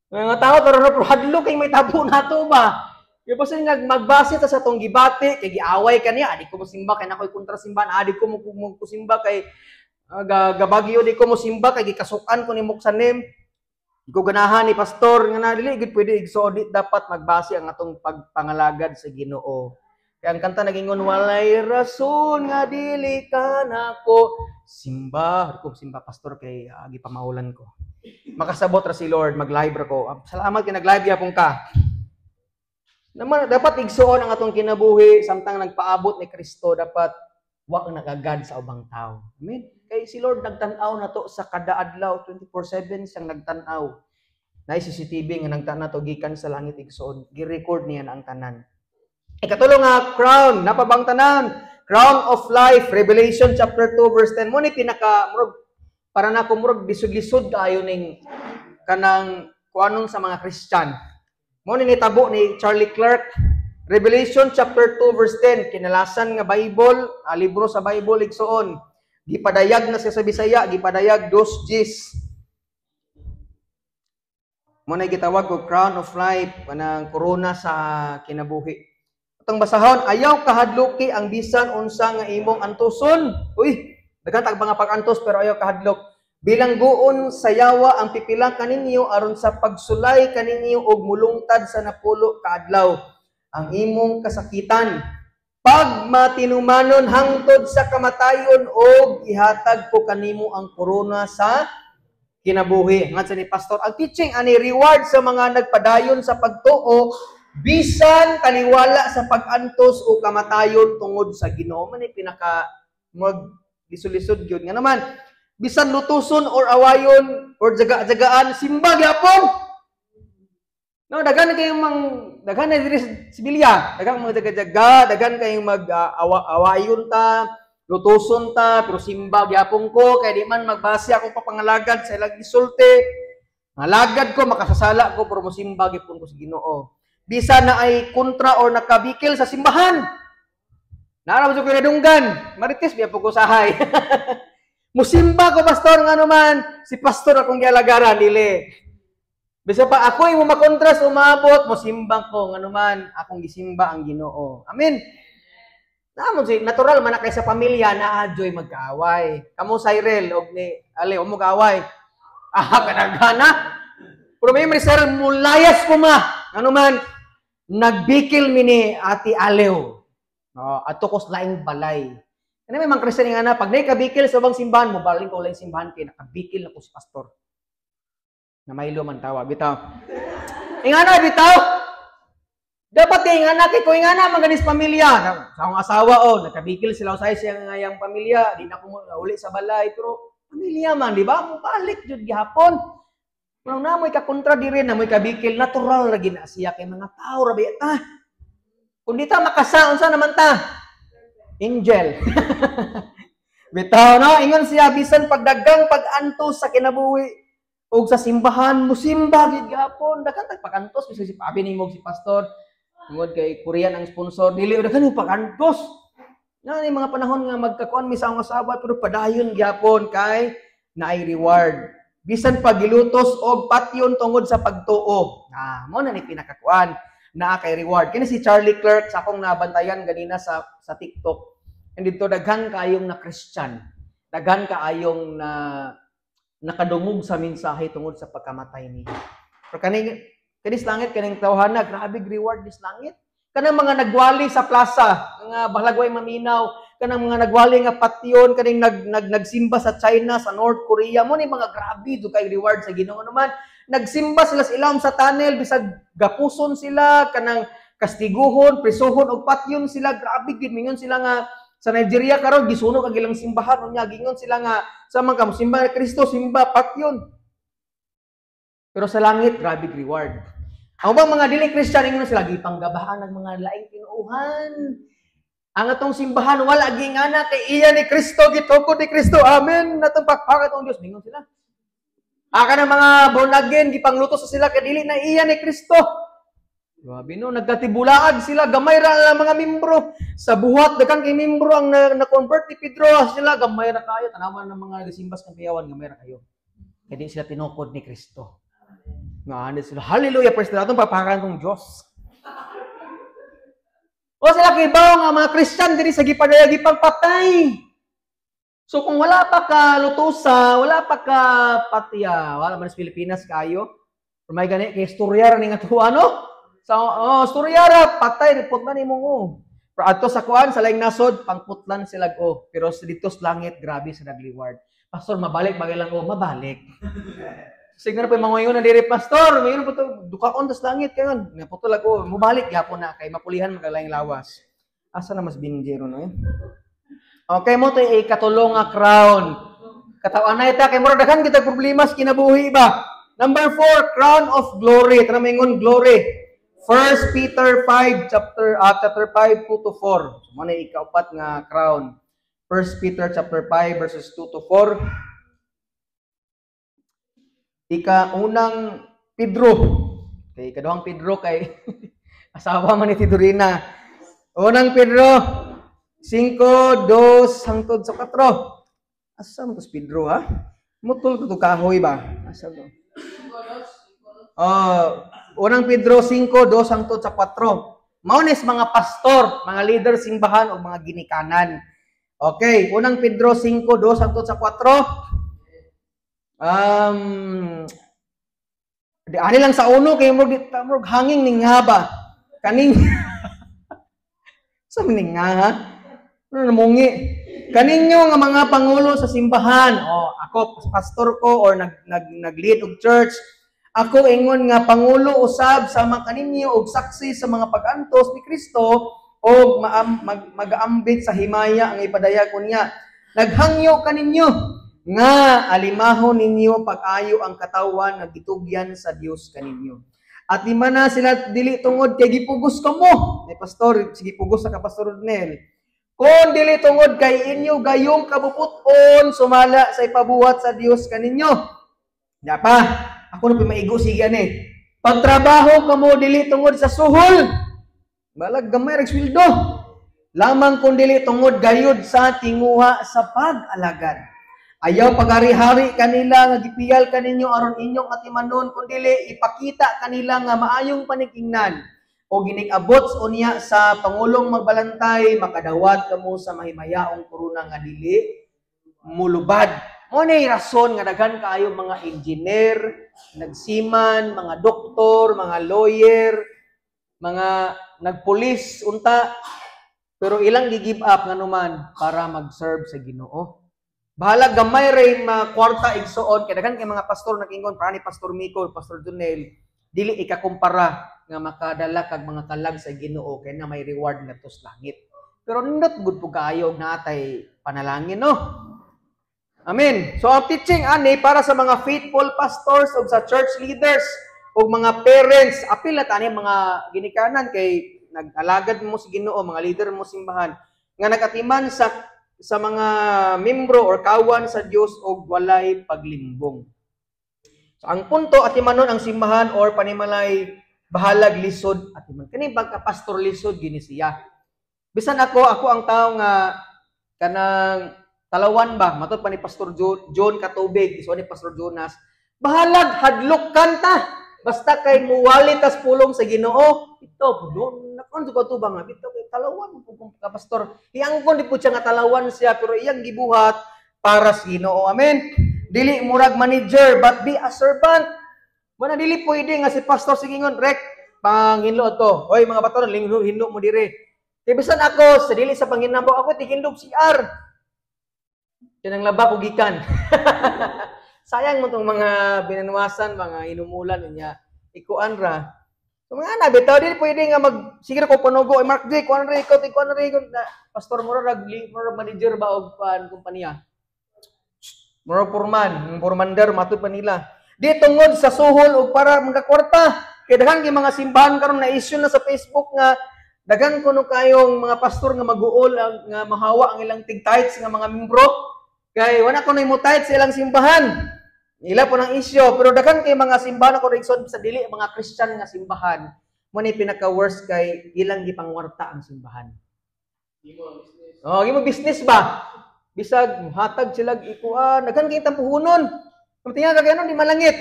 [SPEAKER 1] Mga tao, pero pero hadlo kay may tabo na to ba? Kaya basta nga magbase ta sa tong gibati, kay giaway ka niya, adi ko mosimba kay nakoy kontra simbahan, adi ko mo mo kay gabagyo, di ko mosimba kay gikasukan ko ni Muksanem. Di ko ganahan ni pastor nga na dili gid pwede, igsoon. Di dapat magbase ang atong pagpangalagad sa Ginoo. Kaya ang kanta nagingon, walay rason nga dili ka nako simba. Di ko simba, pastor, kay gipamaulan ko. Makasabot ra si Lord, mag-live ra ko. Salamat kay nag-live gyapon ka. Naman dapat, igsuon, ang atong kinabuhi samtang nagpaabot ni Kristo dapat wa nagagad sa ubang tao. Amen. Kay si Lord nagtan-aw na to sa kada adlaw, 24/7 siyang nagtan-aw. Naay CCTV nga nagtan-aw to gikan sa langit, igsuon. Gi-record niya na ang tanan. Ikatulo nga crown, napabang tanan, crown of life, Revelation chapter 2 verse 10. Mo ni pinaka murag para nako murag lisod-lisod kaayo ning kanang kuanon sa mga Christian. Mo ni nitabo ni Charlie Kirk. Revelation chapter 2 verse 10, kinalasan nga Bible, libro sa Bible, igsuon. Gipadayag na siya sa Bisaya, gipadayag dos Gs. Mo na gitawag og crown of life, kanang korona sa kinabuhi. Atong basahon, ayaw kahadluki ang bisan unsa nga imong antuson. Uy, Daghan tag mga pag-antos pero ayaw kahadlok. Bilangguon sa yawa ang pipila kaninyo aron sa pagsulay kaninyo og mulungtad sa 60 ka adlaw ang imong kasakitan. Pagmatinumanon hangtod sa kamatayon og ihatag ko kanimo ang korona sa kinabuhi. Nga sa ni pastor, ang teaching ani reward sa mga nagpadayon sa pagtuo bisan taliwala sa pag-antos o kamatayon tungod sa Ginoo. Man pinaka mag lisod-lisod gyud nga naman. Bisan lutuson or awayon or jaga-jagaan, simba gyapon. No, daghan kayong mang daghan na diri sa Sibilya, daghan mga jaga-jaga, daghan kayong mag awayon ta, lutuson ta, pero simba gyapon ko kay di man magbase akong papangalagad sa ilang gisulti. Ngalagad ko, makasasala ko, pero mosimba gyapon ko sa Ginoo. Bisan na ay kontra or nakabikil sa simbahan. Naara mo ko nadunggan, marites biya po ko sahay. Musimba ko, pastor, nga naman si pastor akong gialagaran dili. Bisa pa ako imo makontras umabot, mosimba ko nga naman akong gisimba ang Ginoo. Amen. Namo si natural man na kay sa pamilya na adyoy magkaaway. Kamo Cyril og ni Ali mo kaaway. Ah, kadagana. Pero may sir mulayas ko ma. Ano man nagbikil mi ni Ate Alew. No, ato ko sa laing balay. Kani may mga Kristiyan nga na pag nay kabikil sa ubang simbahan mo baling ko laing simbahan kay nakabikil na ko si pastor. Na maylo man tawa bitaw. Ingana bitaw. Dapat kay ingana kay ko ingana man ganis pamilya. Sa akong asawa oh, nakabikil sila usay siya nga yang pamilya, di na ko uli sa balay pero pamilya man, di ba? Mo balik jud gihapon. Pero namoy kakontra diri, namoy kabikil, natural ra gina siya kay mga tao ra ba ta. Kung di ta makasa, unsa naman ta? Angel. Bitaw no, ingon siya bisan pagdagang pag-antos sa kinabuhi og sa simbahan, musimba gid gihapon. Daghan tag pag-antos kasi si abi nimo si pastor tungod kay Korean ang sponsor, dili daghan yung pag-antos. Na ni mga panahon nga magkakuan mi sa akong asawa pero padayon gihapon kay naay reward. Bisan pagilutos og patyon tungod sa pagtuo. Ah, mo na ni pinakakuan naa kay reward. Kini si Charlie Kirk sa akong nabantayan ganina sa TikTok. And dito daghan kaayong na Christian. Daghan kaayong na nakadungog sa mensahe tungod sa pagkamatay niya. Pero kaning kanis langit kaning tawhana, grabe reward nis langit. Kanang mga nagwali sa plaza, nga bahalagway maminaw, kanang mga nagwali nga patyon, kaning nagsimba sa China, sa North Korea, mo ni mga grabe do kay reward sa Ginoo naman. Nagsimba sila sa ilawom sa tunnel, bisag gapuson sila, kanang kastiguhon, prisuhon og patyon sila, grabe gid mingon sila nga sa Nigeria karon gisunog ang ilang simbahan unya gingon sila nga sa mga simba ni Kristo simba patyon. Pero sa langit grabe reward. Ang ubang mga dili Christian ingon sila gipanggabahan ang mga laing tinuohan. Ang atong simbahan wala gingana kay iya ni Kristo, gitukod ni Kristo. Amen. Natong pakpakat ang Dios mingon sila. Aka ng mga born again gipanglutos sa sila kay dili na iya ni Kristo. Grabe no, nagkatibulaad sila, gamay ra ang mga membro. Sa buhat daghan kay membro ang na-convert ni Pedro sila, gamay ra kayo. Tanawan ng mga nagsimbas kang piyawan, gamay ra kayo. Kay di sila tinukod ni Kristo. Nga sila, hallelujah, praise the Lord, atong papakan kong Dios. O sila kibaw nga mga Christian diri sa gipadaya gipangpatay. So kung wala pa ka lutusa, wala pa ka patya, wala man sa Pilipinas kayo. Pero may gani kay istorya ra ni nga tuwa no. Sa oh, istorya ra patay report na nimo oh. Pero adto sa kuan sa laing nasod pangputlan sila oh, pero sa dito sa langit grabe sa nag-reward. Pastor, mabalik bagay lang oh, mabalik. Siguro pa mga ingon na diri pastor, mayon po to dukaon tas langit kayon. Naputol ako, mobalik gyapon na kay mapulihan magalaing lawas. Asa na mas binjero no eh? Okay mo to ikatulong nga crown. Katawan na ita kay mura daghan kita problema sa kinabuhi ba. Number 4, crown of glory. Tara maingon glory. 1 Peter 5 chapter chapter 5 2 to 4. So mo na ikaupat nga crown. 1 Peter chapter 5 verses 2 to 4. Ikaunang Pedro. Kay ikaduhang Pedro kay asawa man ni Tidorina. Unang Pedro 5, 2 hangtod sa 4. Asa man to si Pedro ha? Mutol to kahoy ba? Asa to? Oh, unang Pedro 5, 2 hangtod sa 4. Mao ni mga pastor, mga leader simbahan o mga ginikanan. Okay, unang Pedro 5:2 hangtod sa 4. Di ani lang sa uno kay murag murag hanging ning nga ba. Kaning sa ning nga ha? Ano namungi? Kaninyo nga mga pangulo sa simbahan, oh, ako pastor ko or nag nag nag-lead og church, ako ingon nga pangulo usab sama kaninyo og saksi sa mga pag-antos ni Kristo og magaambit sa himaya ang ipadayag unya. Naghangyo kaninyo nga alimahon ninyo pag-ayo ang katawan nga gitugyan sa Dios kaninyo. At di man na sila dili tungod kay gipugos kamo. Ay pastor, sige pugos sa ka, Pastor Nel. Kung dili tungod kay inyo gayong kabubut-on sumala sa ipabuhat sa Dios kaninyo. Ya pa, ako na maigo sige ani. Pagtrabaho kamo dili tungod sa suhol. Balag gamay rag sweldo. Lamang kung dili tungod gayud sa tinguha sa pag-alagad. Ayaw pagari-hari kanila nga gipiyal kaninyo aron inyong atimanon, kun dili ipakita kanila nga maayong panikingnan o ginig-abot unya sa pangulong magbalantay, makadawat kamo sa mahimayaong korona nga dili mulubad. Mo ni rason nga daghan kaayo mga engineer, nagsiman, mga doktor, mga lawyer, mga nagpulis unta, pero ilang gi-give up nganuman para mag-serve sa Ginoo. Bahala gamay ray mga kwarta, igsuon, kay daghan kay mga pastor nag-ingon para ni Pastor Miko, Pastor Dunel, dili ikakumpara nga makadala kag mga kalag sa Ginoo kay na may reward ngadto sa langit. Pero nindot gud po kaayo og natay panalangin, no. Amen. So ang teaching ani para sa mga faithful pastors ug sa church leaders ug mga parents, apil na tani mga ginikanan kay nag-alagad mo sa Ginoo, mga leader mo simbahan nga nakatiman sa mga membro or kawan sa Dios og walay paglimbong. So ang punto, atimanon ang simbahan or panimalay bahalag lisod atiman. Kani pagka pastor lisod gini siya. Bisan ako ang tao nga kanang talawan ba, matod pa ni Pastor John Katubig, iso ni Pastor Jonas, bahalag hadlok kanta. Basta kay muwali tas pulong sa Ginoo, ito doon nakon ko to ba nga bitaw kay talawan po kung ka pastor. Iangkon di po siya nga talawan siya pero iyang gibuhat para sa Ginoo. Amen. Dili murag manager but be a servant. Muna dili pwede nga si pastor sigingon rek panginlo to. Oy mga bato linglo hinlo mo dire. Kay bisan ako sa dili sa panginabo ako tigindog CR. Kanang laba ko gikan. Sayang mo tong mga binanwasan, mga inumulan niya. Ikuan ra. So mga ana bitaw dili pwede nga mag sige ko panugo ay Mark J kuan ra ikaw kuan ra ikaw pastor mura rag mura manager ba og pan kumpanya. Mura purman, purmander matud pa nila. Di tungod sa suhol og para magkakwarta. Kay daghan kay mga simbahan karon na issue na sa Facebook nga daghan kuno kayong mga pastor nga maguol nga mahawa ang ilang tig-tithes nga mga membro. Kay wala kuno mo tithes sa ilang simbahan. Ila po ng isyo, pero daghan kay mga simbahan ako rigson sa dili mga Christian nga simbahan. Mo ni pinaka worst kay ilang gipangwarta ang simbahan. Oh, gimo business ba? Bisag hatag sila ikuan, daghan kay tampuhunon. Tingnan ka kay di malangit.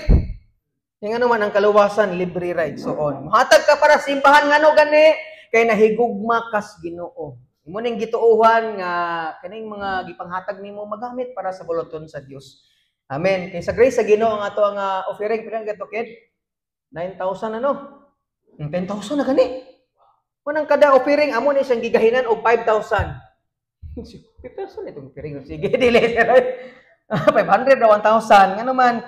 [SPEAKER 1] Nga naman ang kaluwasan libre right so on. Muhatag ka para simbahan ngano gani kay nahigugma kas Ginoo. Imo ning gituohan nga kaning mga gipanghatag nimo magamit para sa buluton sa Dios. Amen. Kay sa grace sa Ginoo ang ato ang offering pila gato kid? 9,000 ano? 10,000 na gani. Manang kada offering amo ni siyang gigahinan og 5,000. 5,000 itong offering sige dili 500 ra 1,000 ngano man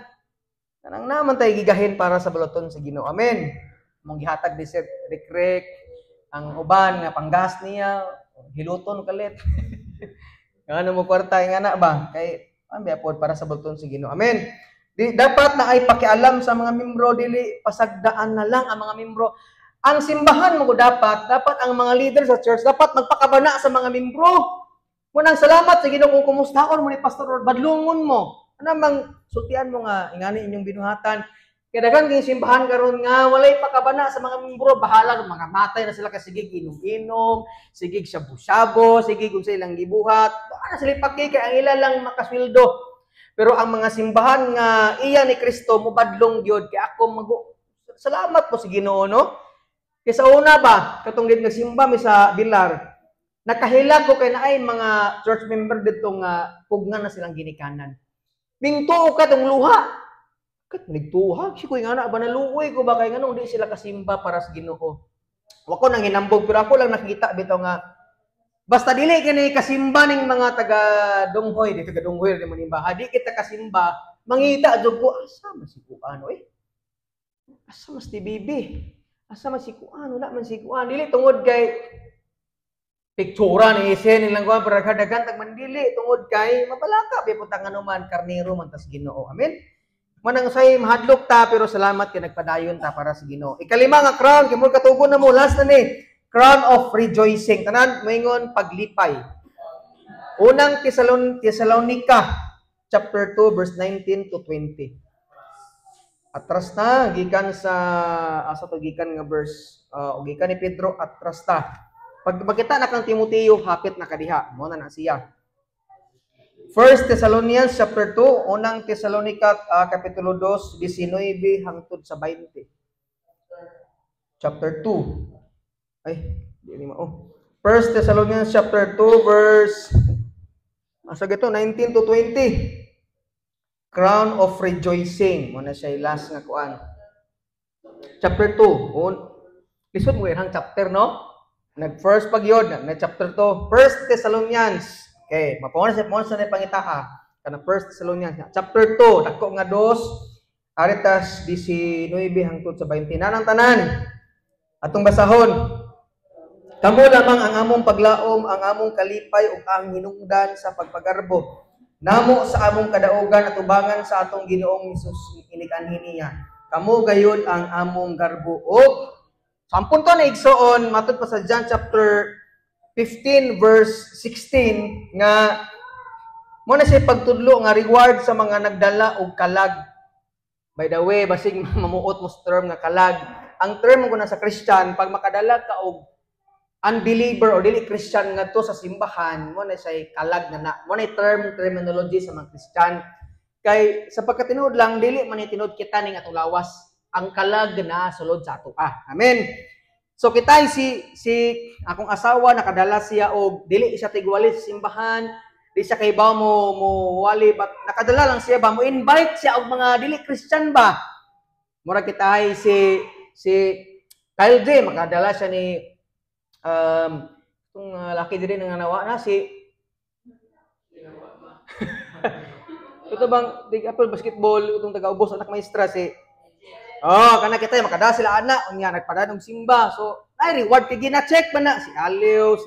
[SPEAKER 1] kanang naman tay gigahin para sa buluton sa Ginoo. Amen. Mong gihatag ni Sir Rikrek ang uban nga panggas niya hiluton kalit. Ngano mo kwarta nga na ba kay ambi pod para sa buluton sa Ginoo. Amen. Di, dapat na ay pakialam sa mga membro, dili pasagdaan na lang ang mga membro. Ang simbahan mo dapat dapat ang mga leader sa church dapat magpakabana sa mga membro. Munang salamat sa Ginoo kung kumustahon mo ni Pastor Rod, badlungon mo. Ano mang sultian mo nga ingani inyong binuhatan. Kay daghan kay simbahan karon nga walay pakabana sa mga membro, bahala mga matay na sila kasi sige inom-inom, sige shabu-shabo, sige kung sa ilang gibuhat. Wala sila paki kay ang ila lang makasweldo. Pero ang mga simbahan nga iya ni Kristo mobadlong gyud kay ako mag salamat po sa Ginoo, no? Kay sa una ba katong dit nagsimba mi sa Bilar, Nakahila ko kay naay mga church member dito nga pugnan na silang ginikanan. Mingtuo ka tong luha. Kat nigtuha si ko nga na ba, naluoy ko ba kay nganong di sila kasimba para sa Ginoo. Wa ko nang hinambog, pero ako lang nakita bitaw nga basta dili kini kasimba ning mga taga Donghoy, di taga Donghoy di manimba. Ha, di kita kasimba, mangita jud ko asa man si kuan oy. Asa mas ti bibi? Asa man si kuan? Wala man si kuan. Dili tungod kay pictura ni isen nilang kuan para kadagan tag mandili, tungod kay mabalaka bi putang anuman karnero man tas Ginoo. Amen. Manang say mahadlok ta, pero salamat kay nagpadayon ta para sa Ginoo. Ikalima nga crown kay mo katugon na mo, last na ni, crown of rejoicing. Tanan moingon paglipay. Unang Tesalonica chapter 2 verse 19 to 20. Atras na gikan sa asa to gikan nga verse, o gikan ni Pedro atras ta. Pag makita na kang Timoteo, hapit na kadiha. Mo na na siya. 1 Thessalonians chapter 2, unang Thessalonica kapitulo 2, 19 hangtod sa 20. Chapter 2. Ay, di ni mao. 1 Thessalonians chapter 2 verse asa gito 19 to 20. Crown of rejoicing. Mo na siya last nga kuan. Chapter 2. Lisod mo irang chapter, no? Nag-first pag yun, na chapter 2, 1 Thessalonians. Okay, mapuan sa na pangitaha. Kana 1 Thessalonians, chapter 2, dako nga dos, aritas 19 hangtod sa 20. Nanang tanan, atong basahon. Kamo lamang ang among paglaom, ang among kalipay ug ang hinungdan sa pagpagarbo. Namo sa among kadaugan at ubangan sa atong Ginoong Hesus inikanhi niya. Kamo gayud ang among garbo ug sampun to na igsoon, matud pa sa John chapter 15 verse 16 nga mo na siya pagtudlo nga reward sa mga nagdala og kalag. By the way, basig mamuot mo sa term nga kalag. Ang term mo na sa Christian, pag makadala ka og unbeliever o dili Christian ngadto sa simbahan, mo na siya kalag na na. Mo na terminology sa mga Christian. Kay sa pagkatinuod lang, dili man tinuod kita ning atong lawas. Ang kalag na sulod sa ato. Amen. So kita si akong asawa nakadala siya og dili siya tigwali sa simbahan, di siya kay ba mo wali, but nakadala lang siya ba mo invite siya og mga dili Christian ba. Mura kita ay si Kyle J makadala siya ni itong laki diri nga nawa na si ito bang dig apple basketball itong taga-ubos anak maestra si. Oh, kana kita makadala sila anak unya nagpadala og simba. So, ay reward kay gina-check man na si Aliw,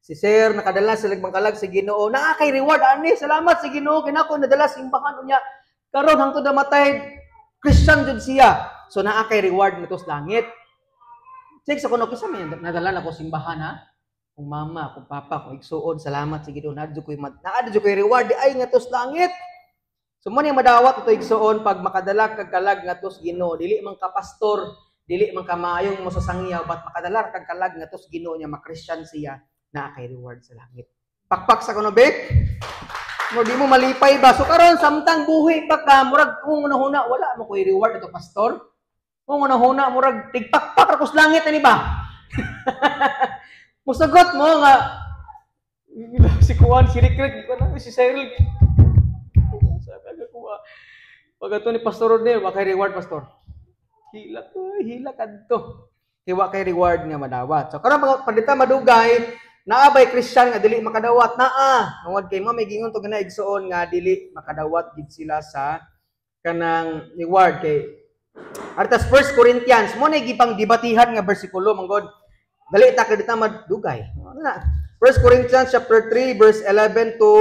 [SPEAKER 1] si Sir nakadala sila bangkalag sa Ginoo. Naa kay reward ani. Salamat sa Ginoo kinako nadala simbahan unya karon hangtod namatay Christian jud siya. So naa kay reward nito sa langit. Check sa kuno kinsa may nadala nako simbahan ha. Kung mama, kung papa, kung igsuon, salamat sa Ginoo naa jud koy naa jud koy reward di ay ngadto sa langit. So mo ni madawat ito igsuon pag makadala kag kalag ngadto sa Ginoo, dili man ka pastor, dili man ka maayong mosasangyaw, but makadala kag kalag ngadto sa Ginoo nya ma-Christian siya, naa kay reward sa langit. Pakpak sa kuno bek. Mo di mo malipay ba? So karon samtang buhi pa ka, murag kung hunahuna wala mo koy reward ato pastor. Kung hunahuna murag tigpakpak ra kus langit ani ba? Musagot mo nga si Kuan, si Rick, si Cyril. Pag ato ni Pastor Rodney, wa kay reward pastor. Hila ko, hila kadto. Kay wa kay reward nga madawat. So karon pag dita madugay, naa bay Christian nga dili makadawat naa. Tungod kay mo may gingon to gana igsuon nga dili makadawat gid sila sa kanang reward kay Artas 1 Corinthians mo na gipang debatihan nga bersikulo manggod. Dali ta kay dita madugay. Ano na? 1 Corinthians chapter 3 verse 11 to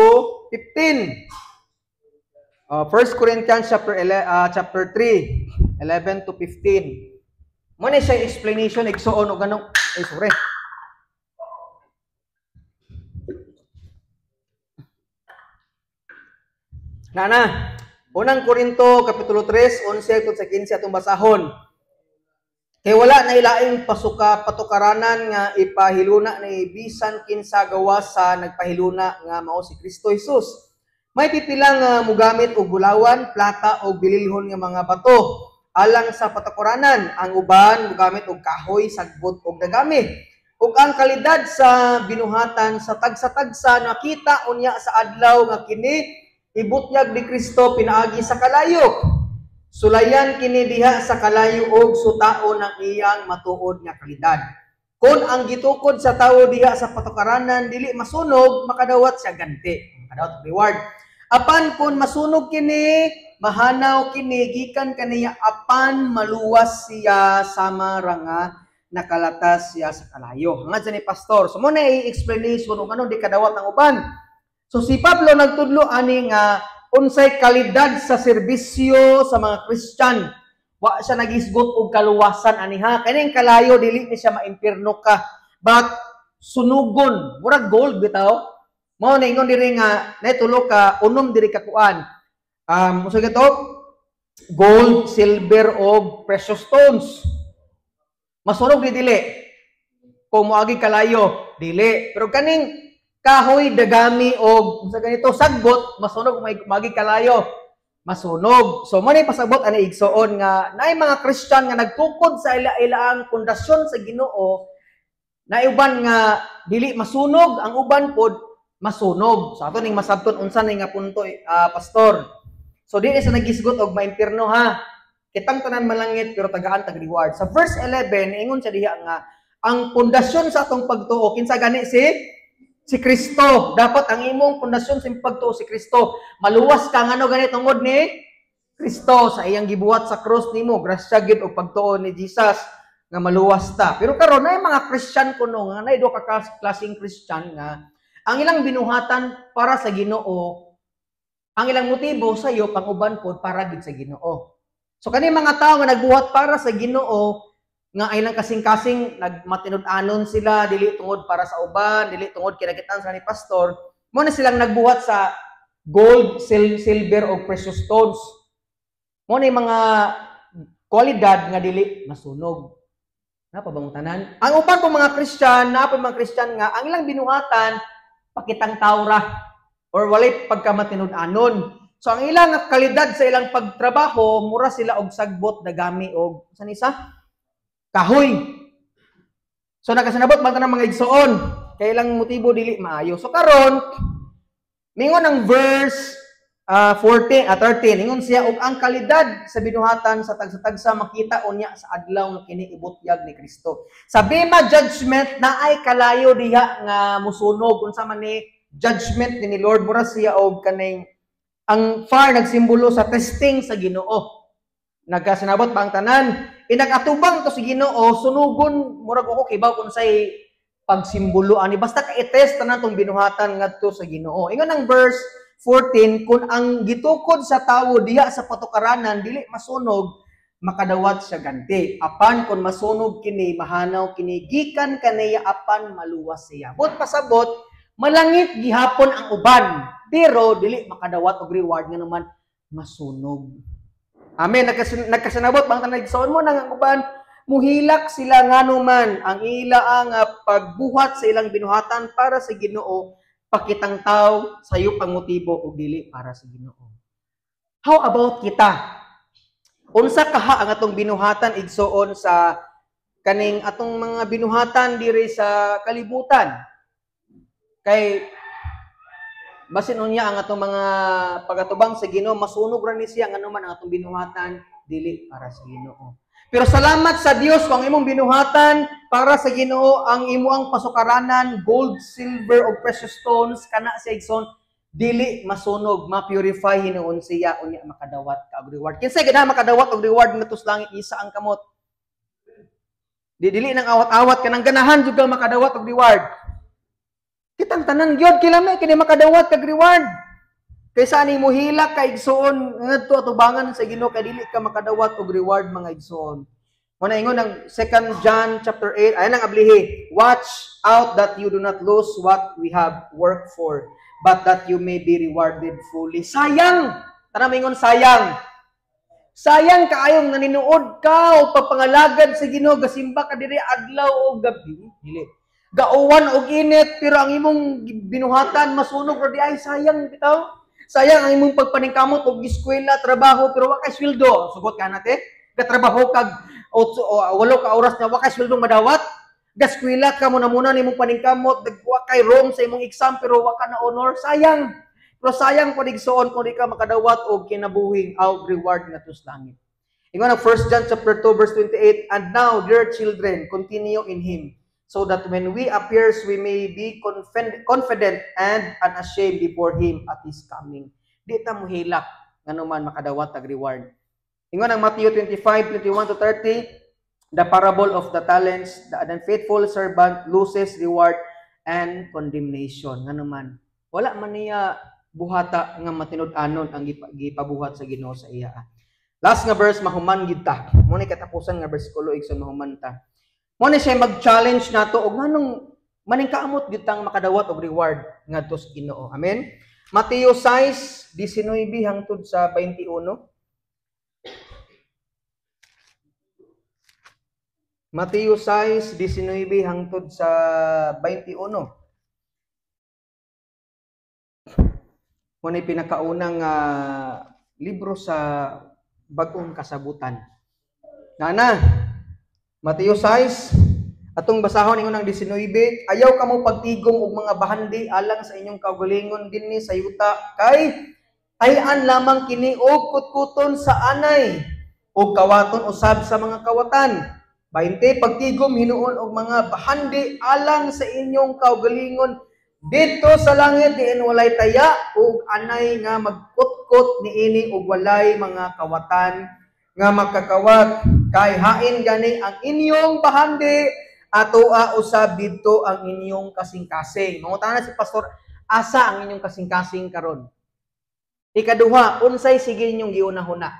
[SPEAKER 1] 15. 1 Corinthians chapter 3, 11 to 15. Mo na siya explanation igsuon og ganong ay sorry. Nana, unang Korinto kapitulo 3, 11 to 15 atong basahon. Kay wala na ilaing pasuka patukaranan nga ipahiluna ni bisan kinsa gawas sa nagpahiluna nga mao si Kristo Jesus. May pipila nga mugamit og bulawan, plata o bililhon nga mga bato alang sa patukaranan. Ang uban mugamit og kahoy, sagbot og dagami. Ug ang kalidad sa binuhatan sa tagsa-tagsa nakita unya sa adlaw nga kini ibutyag ni Kristo pinaagi sa kalayo. Sulayan kini diha sa kalayo og sutaon ang iyang matuod nga kalidad. Kung ang gitukod sa tawo diha sa patukaranan dili masunog, makadawat siya ganti, makadawat reward. Apan kung masunog kini, mahanaw kini gikan kaniya apan maluwas siya sama ra nga nakalatas siya sa kalayo. Hangad sa ni pastor. So mo na i-explanation kung ano di kadawat ang uban. So si Pablo nagtudlo ani nga unsay kalidad sa serbisyo sa mga Christian. Wa siya nagisgot og kaluwasan ani ha. Kaning kalayo dili ni siya maimpierno ka. But sunugon, murag gold bitaw. Mao na ingon diri nga nay tulo ka unom diri ka kuan. Unsa gato? Gold, silver og precious stones. Masunog di dili? Kung moagi kalayo, dili. Pero kaning kahoy, dagami og unsa ganito, sagbot, masunog may moagi kalayo? Masunog. So mo ni pasabot ani, igsoon, nga naay mga Christian nga nagtukod sa ila-ilaang pundasyon sa Ginoo, na uban nga dili masunog, ang uban pod masunog. So ato ning masabton unsa ni nga punto, pastor. So dili sa nagisgot og maimpierno ha. Kitang tanan malangit pero tagaan tag reward. Sa verse 11, ingon siya diha nga ang pundasyon sa atong pagtuo kinsa gani? Si Kristo. Dapat ang imong pundasyon sa imong pagtuo si Kristo. Maluwas ka ngano gani? Tungod ni Kristo sa iyang gibuhat sa cross nimo. Grasya gid og pagtuo ni Jesus nga maluwas ta. Pero karon nay mga Christian kuno nga nay duha ka klaseng Christian nga ang ilang binuhatan para sa Ginoo, ang ilang motibo sayo pang uban pod para gid sa Ginoo. So kani mga tao nga nagbuhat para sa Ginoo nga ilang kasing-kasing nagmatinud-anon sila dili tungod para sa uban, dili tungod kinakitaan sa ni pastor, mo na silang nagbuhat sa gold, silver o precious stones. Mo na yung mga kwalidad nga dili masunog. Napa bang tanan? Ang uban po mga Christian, naa po mga Christian nga ang ilang binuhatan pakitang tawra or walay pagkamatinud-anon. So ang ilang kalidad sa ilang pagtrabaho, mura sila og sagbot, dagami og sa nisa kahoy. So nakasinabot man tanang mga igsoon kay ilang motibo dili maayo. So karon mingon ang verse 14 at 13, ingon siya, og ang kalidad sa binuhatan sa tagsa-tagsa makita unya sa adlaw nga kini ibutyag ni Kristo. Sa Bema judgment naay kalayo diha nga musunog. Unsa man ni judgment ni Lord? Mura siya og kaning ang fire nagsimbolo sa testing sa Ginoo. Nagkasinabot ba ang tanan? Inag-atubang to sa Ginoo, sunugon, murag ako kibaw kung say pagsimbolo ani basta ka i-test tanan tong binuhatan ngadto sa Ginoo. Ingon ang verse 14, kung ang gitukod sa tawo diha sa patukaranan dili masunog, makadawat siya ganti. Apan kung masunog kini, mahanaw kini gikan kaniya apan maluwas siya. But pasabot, malangit gihapon ang uban, pero dili makadawat og reward nga naman masunog. Amen. Nagkasinabot bang tanan, igsoon? Mo nang ang uban muhilak sila ngano man ang ila ang pagbuhat sa ilang binuhatan para sa Ginoo pakitang tao, sayo pang motibo og dili para sa Ginoo. How about kita? Unsa kaha ang atong binuhatan, igsoon, sa kaning atong mga binuhatan diri sa kalibutan? Kay basin unya ang atong mga pagatubang sa Ginoo masunog ra ni siya ngano man ang atong binuhatan dili para sa Ginoo. Pero salamat sa Dios kung ang imong binuhatan para sa Ginoo, ang imuang pasukaranan gold, silver o precious stones kana sa igsoon dili masunog, ma-purify hinuon siya, unya makadawat ka og reward. Kinsa gana makadawat og reward ngadto sa langit? Isa ang kamot. Di dili nang awat-awat kanang ganahan jud ka makadawat og reward. Kitang tanan gyud kilami kini makadawat kag reward. Kaysa ani mohilak ka, igsoon, ngadto atubangan sa Ginoo kay dili ka makadawat og reward, mga igsoon. Mo na ingon ang 2 John chapter 8, ayan ang ablihi. "Watch out that you do not lose what we have worked for, but that you may be rewarded fully." Sayang! Tanan ingon, "Sayang." Sayang kaayong naninuod ka o pagpangalagad sa Ginoo, gasimba ka diri adlaw o gabi. Dili. Gauwan og init pero ang imong binuhatan masunog ra di ay, sayang bitaw. Sayang ang imong pagpaningkamot og eskwela, trabaho pero wa kay sweldo. Sugot ka nate. Gatrabaho kag 8 o 8 ka oras na wa kay sweldo madawat. Gaskwela ka mo namuna nimong paningkamot, nagwa kay wrong sa imong exam pero wa ka na honor, sayang. Pero sayang pud, igsoon, kung di ka makadawat og kinabuhi og reward ngadto sa langit. Ingon ang 1 John chapter 2 verse 28, "And now, dear children, continue in him, so that when he appears we may be confident and unashamed before him at his coming." Di ta mohilak nganuman makadawat og reward. Ingon ang Matthew 25:21 to 30, the parable of the talents, the unfaithful servant loses reward and condemnation. Nganuman, wala man niya buhata nga matinud-anon ang gipabuhat sa Ginoo sa iya. Last nga verse, mahuman gid ta. Mo ni katapusan nga bersikulo, igsoon, mahuman ta. Mo ni siya mag-challenge nato og nganong maningkamot gyud tang makadawat og reward ngadto sa Ginoo. Amen. Mateo 6:19 hangtod sa 21. Mateo 6:19 hangtod sa 21. Mo ni pinakaunang libro sa Bag-ong Kasabutan. Nana, Mateo 6, atong basahon ingon ang 19, "Ayaw kamo pagtigom og mga bahandi alang sa inyong kaugalingon dinhi sa yuta, kay tay-an lamang kini og kutkuton sa anay og kawaton usab sa mga kawatan." 20, "Pagtigom hinuon og mga bahandi alang sa inyong kaugalingon didto sa langit, diin walay taya ug anay nga magkutkot niini ug walay mga kawatan nga makakawat. Kay hain gani ang inyong bahandi, atoa usab didto ang inyong kasing-kasing." Mangutana si pastor, asa ang inyong kasing-kasing karon? Ikaduha, unsay sige ninyong giunahuna?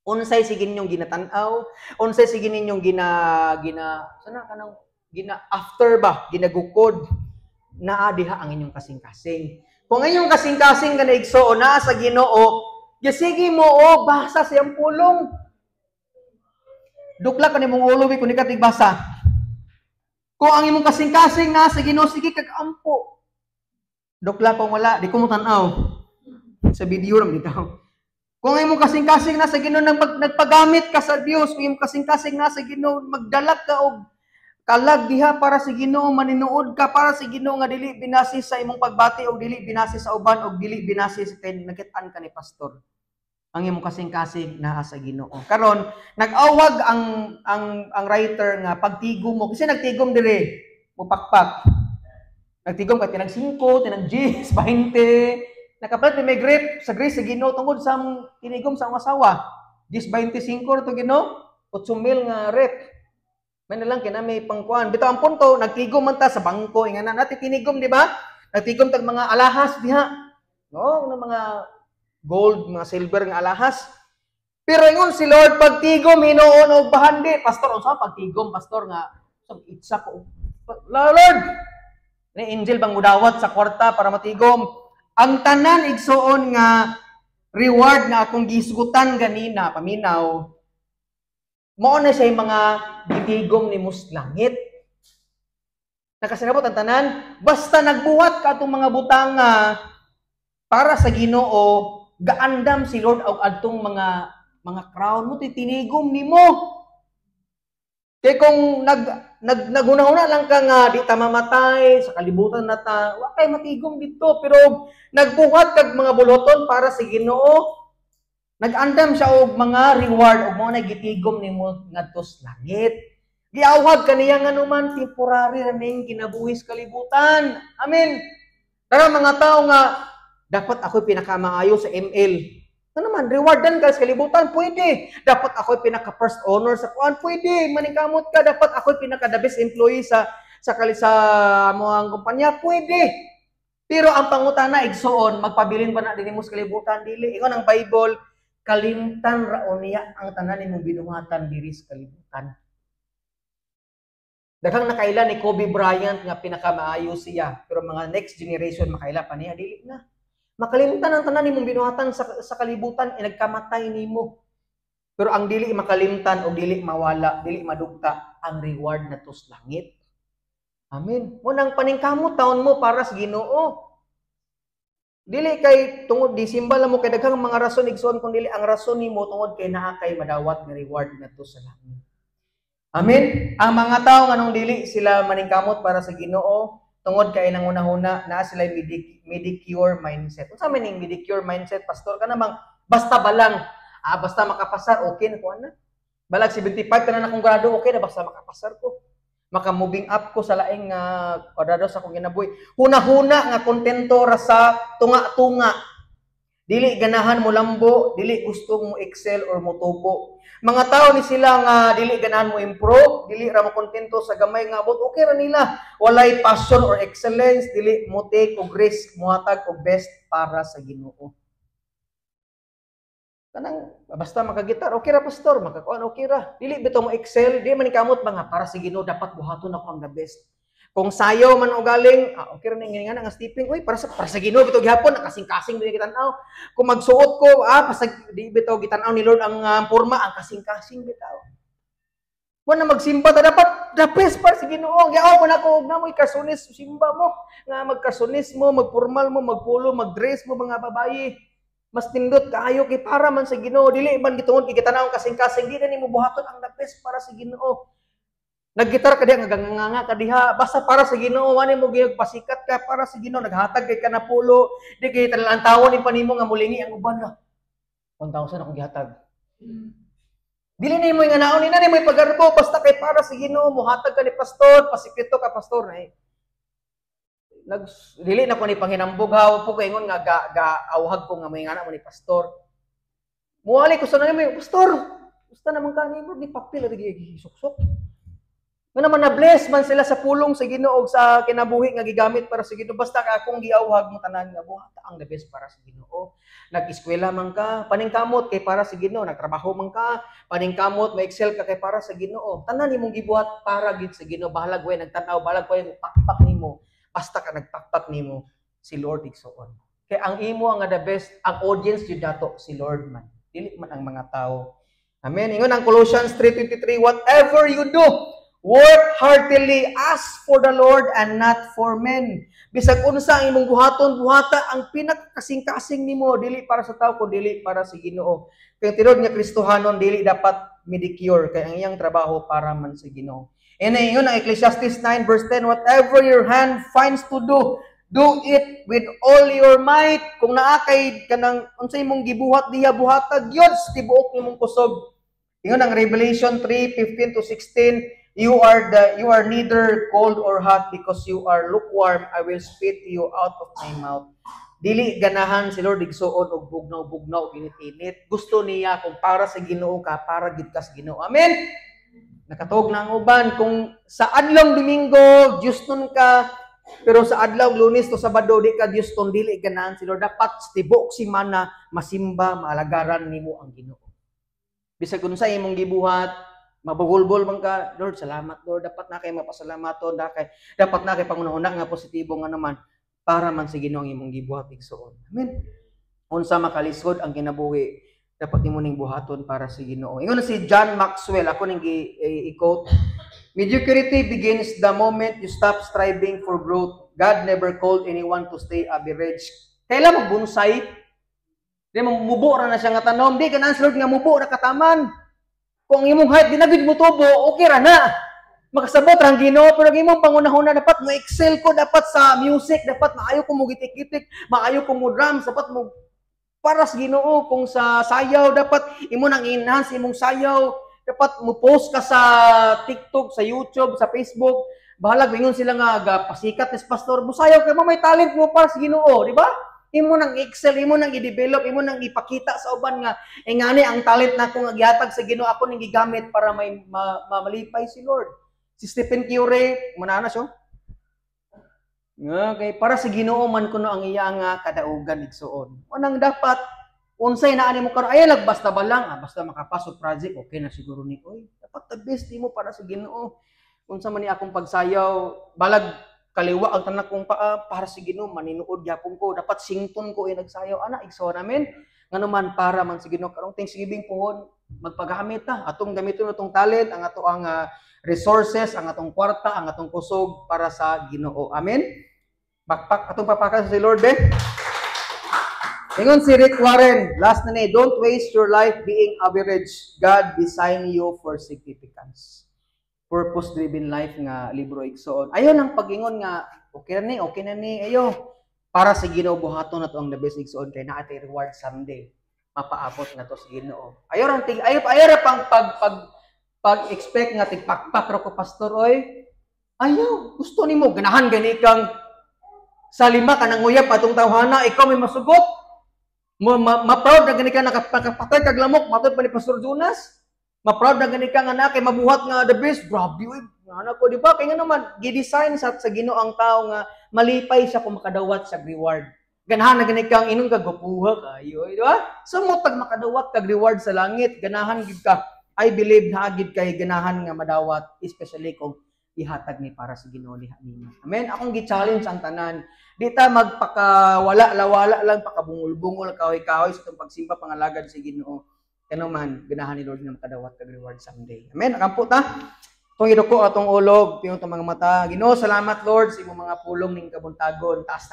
[SPEAKER 1] Unsay sige ninyong ginatan-aw? Unsay sige ninyong gina gina sana kanang gina after ba, ginagukod? Naa diha ang inyong kasing-kasing. Kung ang inyong kasing-kasing nga naigsoon naa sa Ginoo, gisige mo o basa siyang pulong. Dukla ka nimong ulo kung di ka tigbasa. Kung ang imong kasing-kasing naa sa Ginoo, sige kag ampo. Dukla kung wala, di ko mo tan-aw. Sa video ra bitaw. Kung ang imong kasing-kasing naa sa Ginoo, nagpagamit ka sa Dios, kung imong kasing-kasing naa sa Ginoo, magdalak ka og kalag diha para sa Ginoo, maninuod ka para sa Ginoo nga dili binasi sa imong pagbati og dili binasi sa uban og dili binasi sa kay nakit-an ka ni pastor. Ang imong kasing-kasing naa sa Ginoo. Karon, nag-awag ang writer nga pagtigom mo kasi nagtigom dire, mupakpak. Nagtigom ka tinag 5, tinag 10, 20. Nakapalit may grip sa grace sa Ginoo tungod sa tinigom sa among asawa. 10, 25 to Ginoo, 8 mil nga rep. May na lang kina may pangkuan. Bitaw ang punto, nagtigom man ta sa bangko, ingana natin tinigom, di ba? Nagtigom tag mga alahas diha. No, ng mga gold, mga silver nga alahas. Pero ingon si Lord, pagtigom hinuon og bahandi. Pastor, unsa pagtigom, pastor, nga sa itsa ko? Lord, ni angel bang mudawat sa kwarta para matigom? Ang tanan, igsoon, nga reward nga akong gisgutan ganina, paminaw, mao na siya yung mga gitigom ni langit. Nakasinabot ang tanan, basta nagbuhat ka atong mga butanga para sa Ginoo, gaandam si Lord og adtong mga crown mo titinigom nimo. Kay kung nag nag naghunahuna lang ka nga di ta mamatay sa kalibutan na ta, wa kay matigom dito, pero nagbuhat kag mga buluton para sa Ginoo, nag-andam siya og mga reward og mao na gitigom nimo ngadto sa langit. Giawhag kaniya nga numan temporary ra ning kinabuhi sa kalibutan. Amen. Tara mga tao nga dapat ako'y pinakamaayo sa ML. Ano naman, rewardan ka sa kalibutan, pwede. Dapat ako'y pinaka first honor sa kuan, pwede. Maningkamot ka, dapat ako'y pinaka the best employee sa moang kumpanya, pwede. Pero ang pangutana, igsoon, magpabilin ba na din mo sa kalibutan? Dili. Ingon ang Bible, kalimtan raon niya ang tanan nimong binuhatan diri sa kalibutan. Daghang nakaila ni Kobe Bryant nga pinakamaayo siya, pero mga next generation makaila pa niya, dili na. Makalimtan ang tanan nimong binuhatan sa kalibutan, eh, nagkamatay nimo. Pero ang dili makalimtan o dili mawala, dili madugta, ang reward na sa langit. Amen. Mo nang paningkamot taon mo para sa Ginoo. Dili kay tungod di simba lang mo kay daghang mga rason, igsoon, kun dili ang rason nimo tungod kay naa kay madawat nga reward ngadto sa langit. Amen. Ang mga tao nganong dili sila maningkamot para sa Ginoo tungod kay nangunahuna na sila medicure mindset. Unsa man ning medicure mindset, pastor? Ka namang basta ba lang, basta makapasar okay na ko ana. Balag 75 ka na akong grado, okay na basta makapasar ko. Maka-moving up ko sa laing nga kwadrado sa akong kinabuhi. Huna-huna nga kontento ra sa tunga-tunga. Dili ganahan mo lambo, dili gusto mo excel or mo tubo. Mga tao ni sila nga dili ganahan mo improve, dili ra mo kontento sa gamay nga abot, okay ra nila. Walay passion or excellence, dili mo take og risk, mohatag og best para sa Ginoo. Kanang basta makagitar, okay ra pastor, makakuan okay ra. Dili bitaw mo excel, di man kamot mga para sa Ginoo dapat buhaton ako ang the best. Kung sayaw man o galing, okay ra ning nga nga stepping, uy, para sa Ginoo bitaw gihapon, nakasing-kasing bitaw gitan-aw. Kung magsuot ko, pasag di bitaw gitan-aw ni Lord ang porma, ang kasing-kasing bitaw. Wa na magsimba ta dapat the best para sa Ginoo. Giaw mo na ko og namoy karsunis simba mo, nga magkarsunis mo, magpormal mo, magpulo, magdress mo mga babayi. Mas nindot kaayo kay para man sa Ginoo, dili man gitungod kay gitan-aw ang kasing-kasing, di na nimo buhaton ang the best para sa Ginoo. Naggitar ka diha, nga ka diha, basta para sa Ginoo, wani mo giyog pasikat ka para sa Ginoo, naghatag kay kanapulo, di kay talan-tawon ni panimo nga mulingi ang uban na. 1,000 akong gihatag. Dili nimo nga naon ni na nimo ipagarbo basta kay para sa Ginoo, mohatag ka ni pastor, pasikreto ka pastor na eh. Nag dili na ko ni panghinambog haw po kay ingon nga ga, ga awhag ko nga may ngana mo ni pastor. Muali ko sa nami, "Pastor, basta naman ka ni bro, ni papel lagi suksok." Nga naman na bless man sila sa pulong sa Ginoo sa kinabuhi nga gigamit para sa Ginoo, basta ka akong giawhag mo tanan nga buhat ang the best para sa Ginoo. Nag-eskwela man ka, paningkamot kay para sa Ginoo, nagtrabaho man ka, paningkamot ma-excel ka kay para sa Ginoo. Tanan imong gibuhat para gid sa Ginoo, bahalag way nagtan-aw, bahalag way pakpak nimo. Basta ka nagpakpak nimo si Lord igsuon. Kay ang imo ang the best, ang audience jud dato si Lord man. Dili man ang mga tao. Amen. Ingon ang Colossians 3:23, "Whatever you do, work heartily as for the Lord and not for men." Bisag unsa ang imong buhaton, buhata ang pinakasing-kasing nimo dili para sa tao kun dili para sa Ginoo. Kay tinuod nga Kristohanon dili dapat medicure kay ang iyang trabaho para man sa Ginoo. And ingon ang Ecclesiastes 9 verse 10, "Whatever your hand finds to do, do it with all your might." Kung naa kay kanang unsay imong gibuhat diha, buhata gyud sa tibuok nimong kusog. Ingon ang Revelation 3:15 to 16, You are neither cold or hot. Because you are lukewarm, I will spit you out of my mouth." Dili ganahan si Lord igsuon og bugnaw-bugnaw, init-init. Gusto niya kung para sa Ginoo ka, para gid ka sa Ginoo. Amen. Nakatuog na ang uban kung sa adlong Domingo Diosnon ka, pero sa adlaw Lunes to Sabado di ka Diosnon, dili ganahan si Lord. Dapat sa tibuok semana masimba, maalagaran nimo ang Ginoo. Bisag unsa imong gibuhat, mabugulbol man ka, "Lord, salamat Lord," dapat na kay mapasalamaton, na kay dapat na kay pangunahuna nga positibo nga naman para man sa Ginoo ang imong gibuhat igsuon. Amen. Unsa makalisod ang kinabuhi, dapat nimo ning buhaton para sa Ginoo. Ingon si John Maxwell, ako ning i-quote, "Mediocrity begins the moment you stop striving for growth. God never called anyone to stay average." Kailan magbonsai? Di mo mubo ra na siya nga tanom, di ganahan si Lord nga mubo ra kataman. Kung ang imong height di na gud motubo, okay ra na. Makasabot ra ang Ginoo, pero ang imong pangunahuna dapat mo excel ko, dapat sa music, dapat maayo ko mo gitik-gitik, maayo ko mo drums, dapat mo para sa Ginoo. Kung sa sayaw, dapat imo nang enhance imong sayaw, dapat mo post ka sa TikTok, sa YouTube, sa Facebook. Bahalag ingon sila nga ga pasikat ni pastor, musayaw kay mo, may talent mo para sa Ginoo, di ba? Imo nang excel, imo nang i-develop, imo nang ipakita sa uban nga ingani ang talent nako nga gihatag sa Ginoo, ako ning gigamit para may malipay si Lord. Si Stephen Curry, manana siya. Nga kay para sa Ginoo man kuno ang iya nga kadaugan igsuon. Unang dapat unsay naa nimo karon ay basta ba lang, basta makapasok project okay na siguro ni oy. Dapat the best nimo para sa Ginoo. Unsa man ni akong pagsayaw, balag kaliwa ang tanak kong paa, para sa Ginoo maninuod gyapon ko, dapat sington ko ay nagsayaw ana igsoon. Amen. Ngano man para man sa Ginoo. Karong Thanksgiving pohon magpagamit ta, atong gamiton atong talent, ang ato ang resources, ang atong kwarta, ang atong kusog para sa Ginoo. Amen. Bakpak atong papakan si Lord be. Ingon si Rick Warren, last na ni, "Don't waste your life being average. God designed you for significance." Purpose Driven Life nga libro, igsoon. Ayo lang pag-ingon nga okay na ni ayo para sa Ginoo, buhaton na to ang the best, igsoon, kay naa tay reward someday. Mapaabot na to sa Ginoo. Ayo rang tig ayo ayo ra pang pag pag pag expect nga tigpakpak ra ko, pastor oy. Ayaw, gusto nimo ganahan gani kang sa lima ka nanguyab atong tawhana, ikaw may masugot. Ma-proud na gani ka nakapatay kag lamok, matod pa ni Pastor Jonas. Ma-proud na gani ka nga na kay mabuhat nga the best. Grabe oy, nga ko, di ba? Kay nga naman gi-design sa Ginoo ang tao nga malipay siya kung makadawat sa reward. Ganahan na gani kang inon ka gwapuha kayo, di ba? Sumot tag makadawat kag reward sa langit, ganahan gid ka. I believe na gid kay ganahan nga madawat, especially kung ihatag ni para sa Ginoo diha nimo. Amen. Akong gi-challenge ang tanan. Di ta magpakawala lawala lang, pakabungol-bungol, kahoy-kahoy sa itong pagsimba, pangalagad sa Ginoo. Kano man ganahan ni Lord nga makadawat kag reward someday. Amen. Akampo ta. Itong iduko atong ulog, piyong itong mga mata. Ginoo, salamat, Lord, sa imong mga pulong ning kabuntagon. Taas ta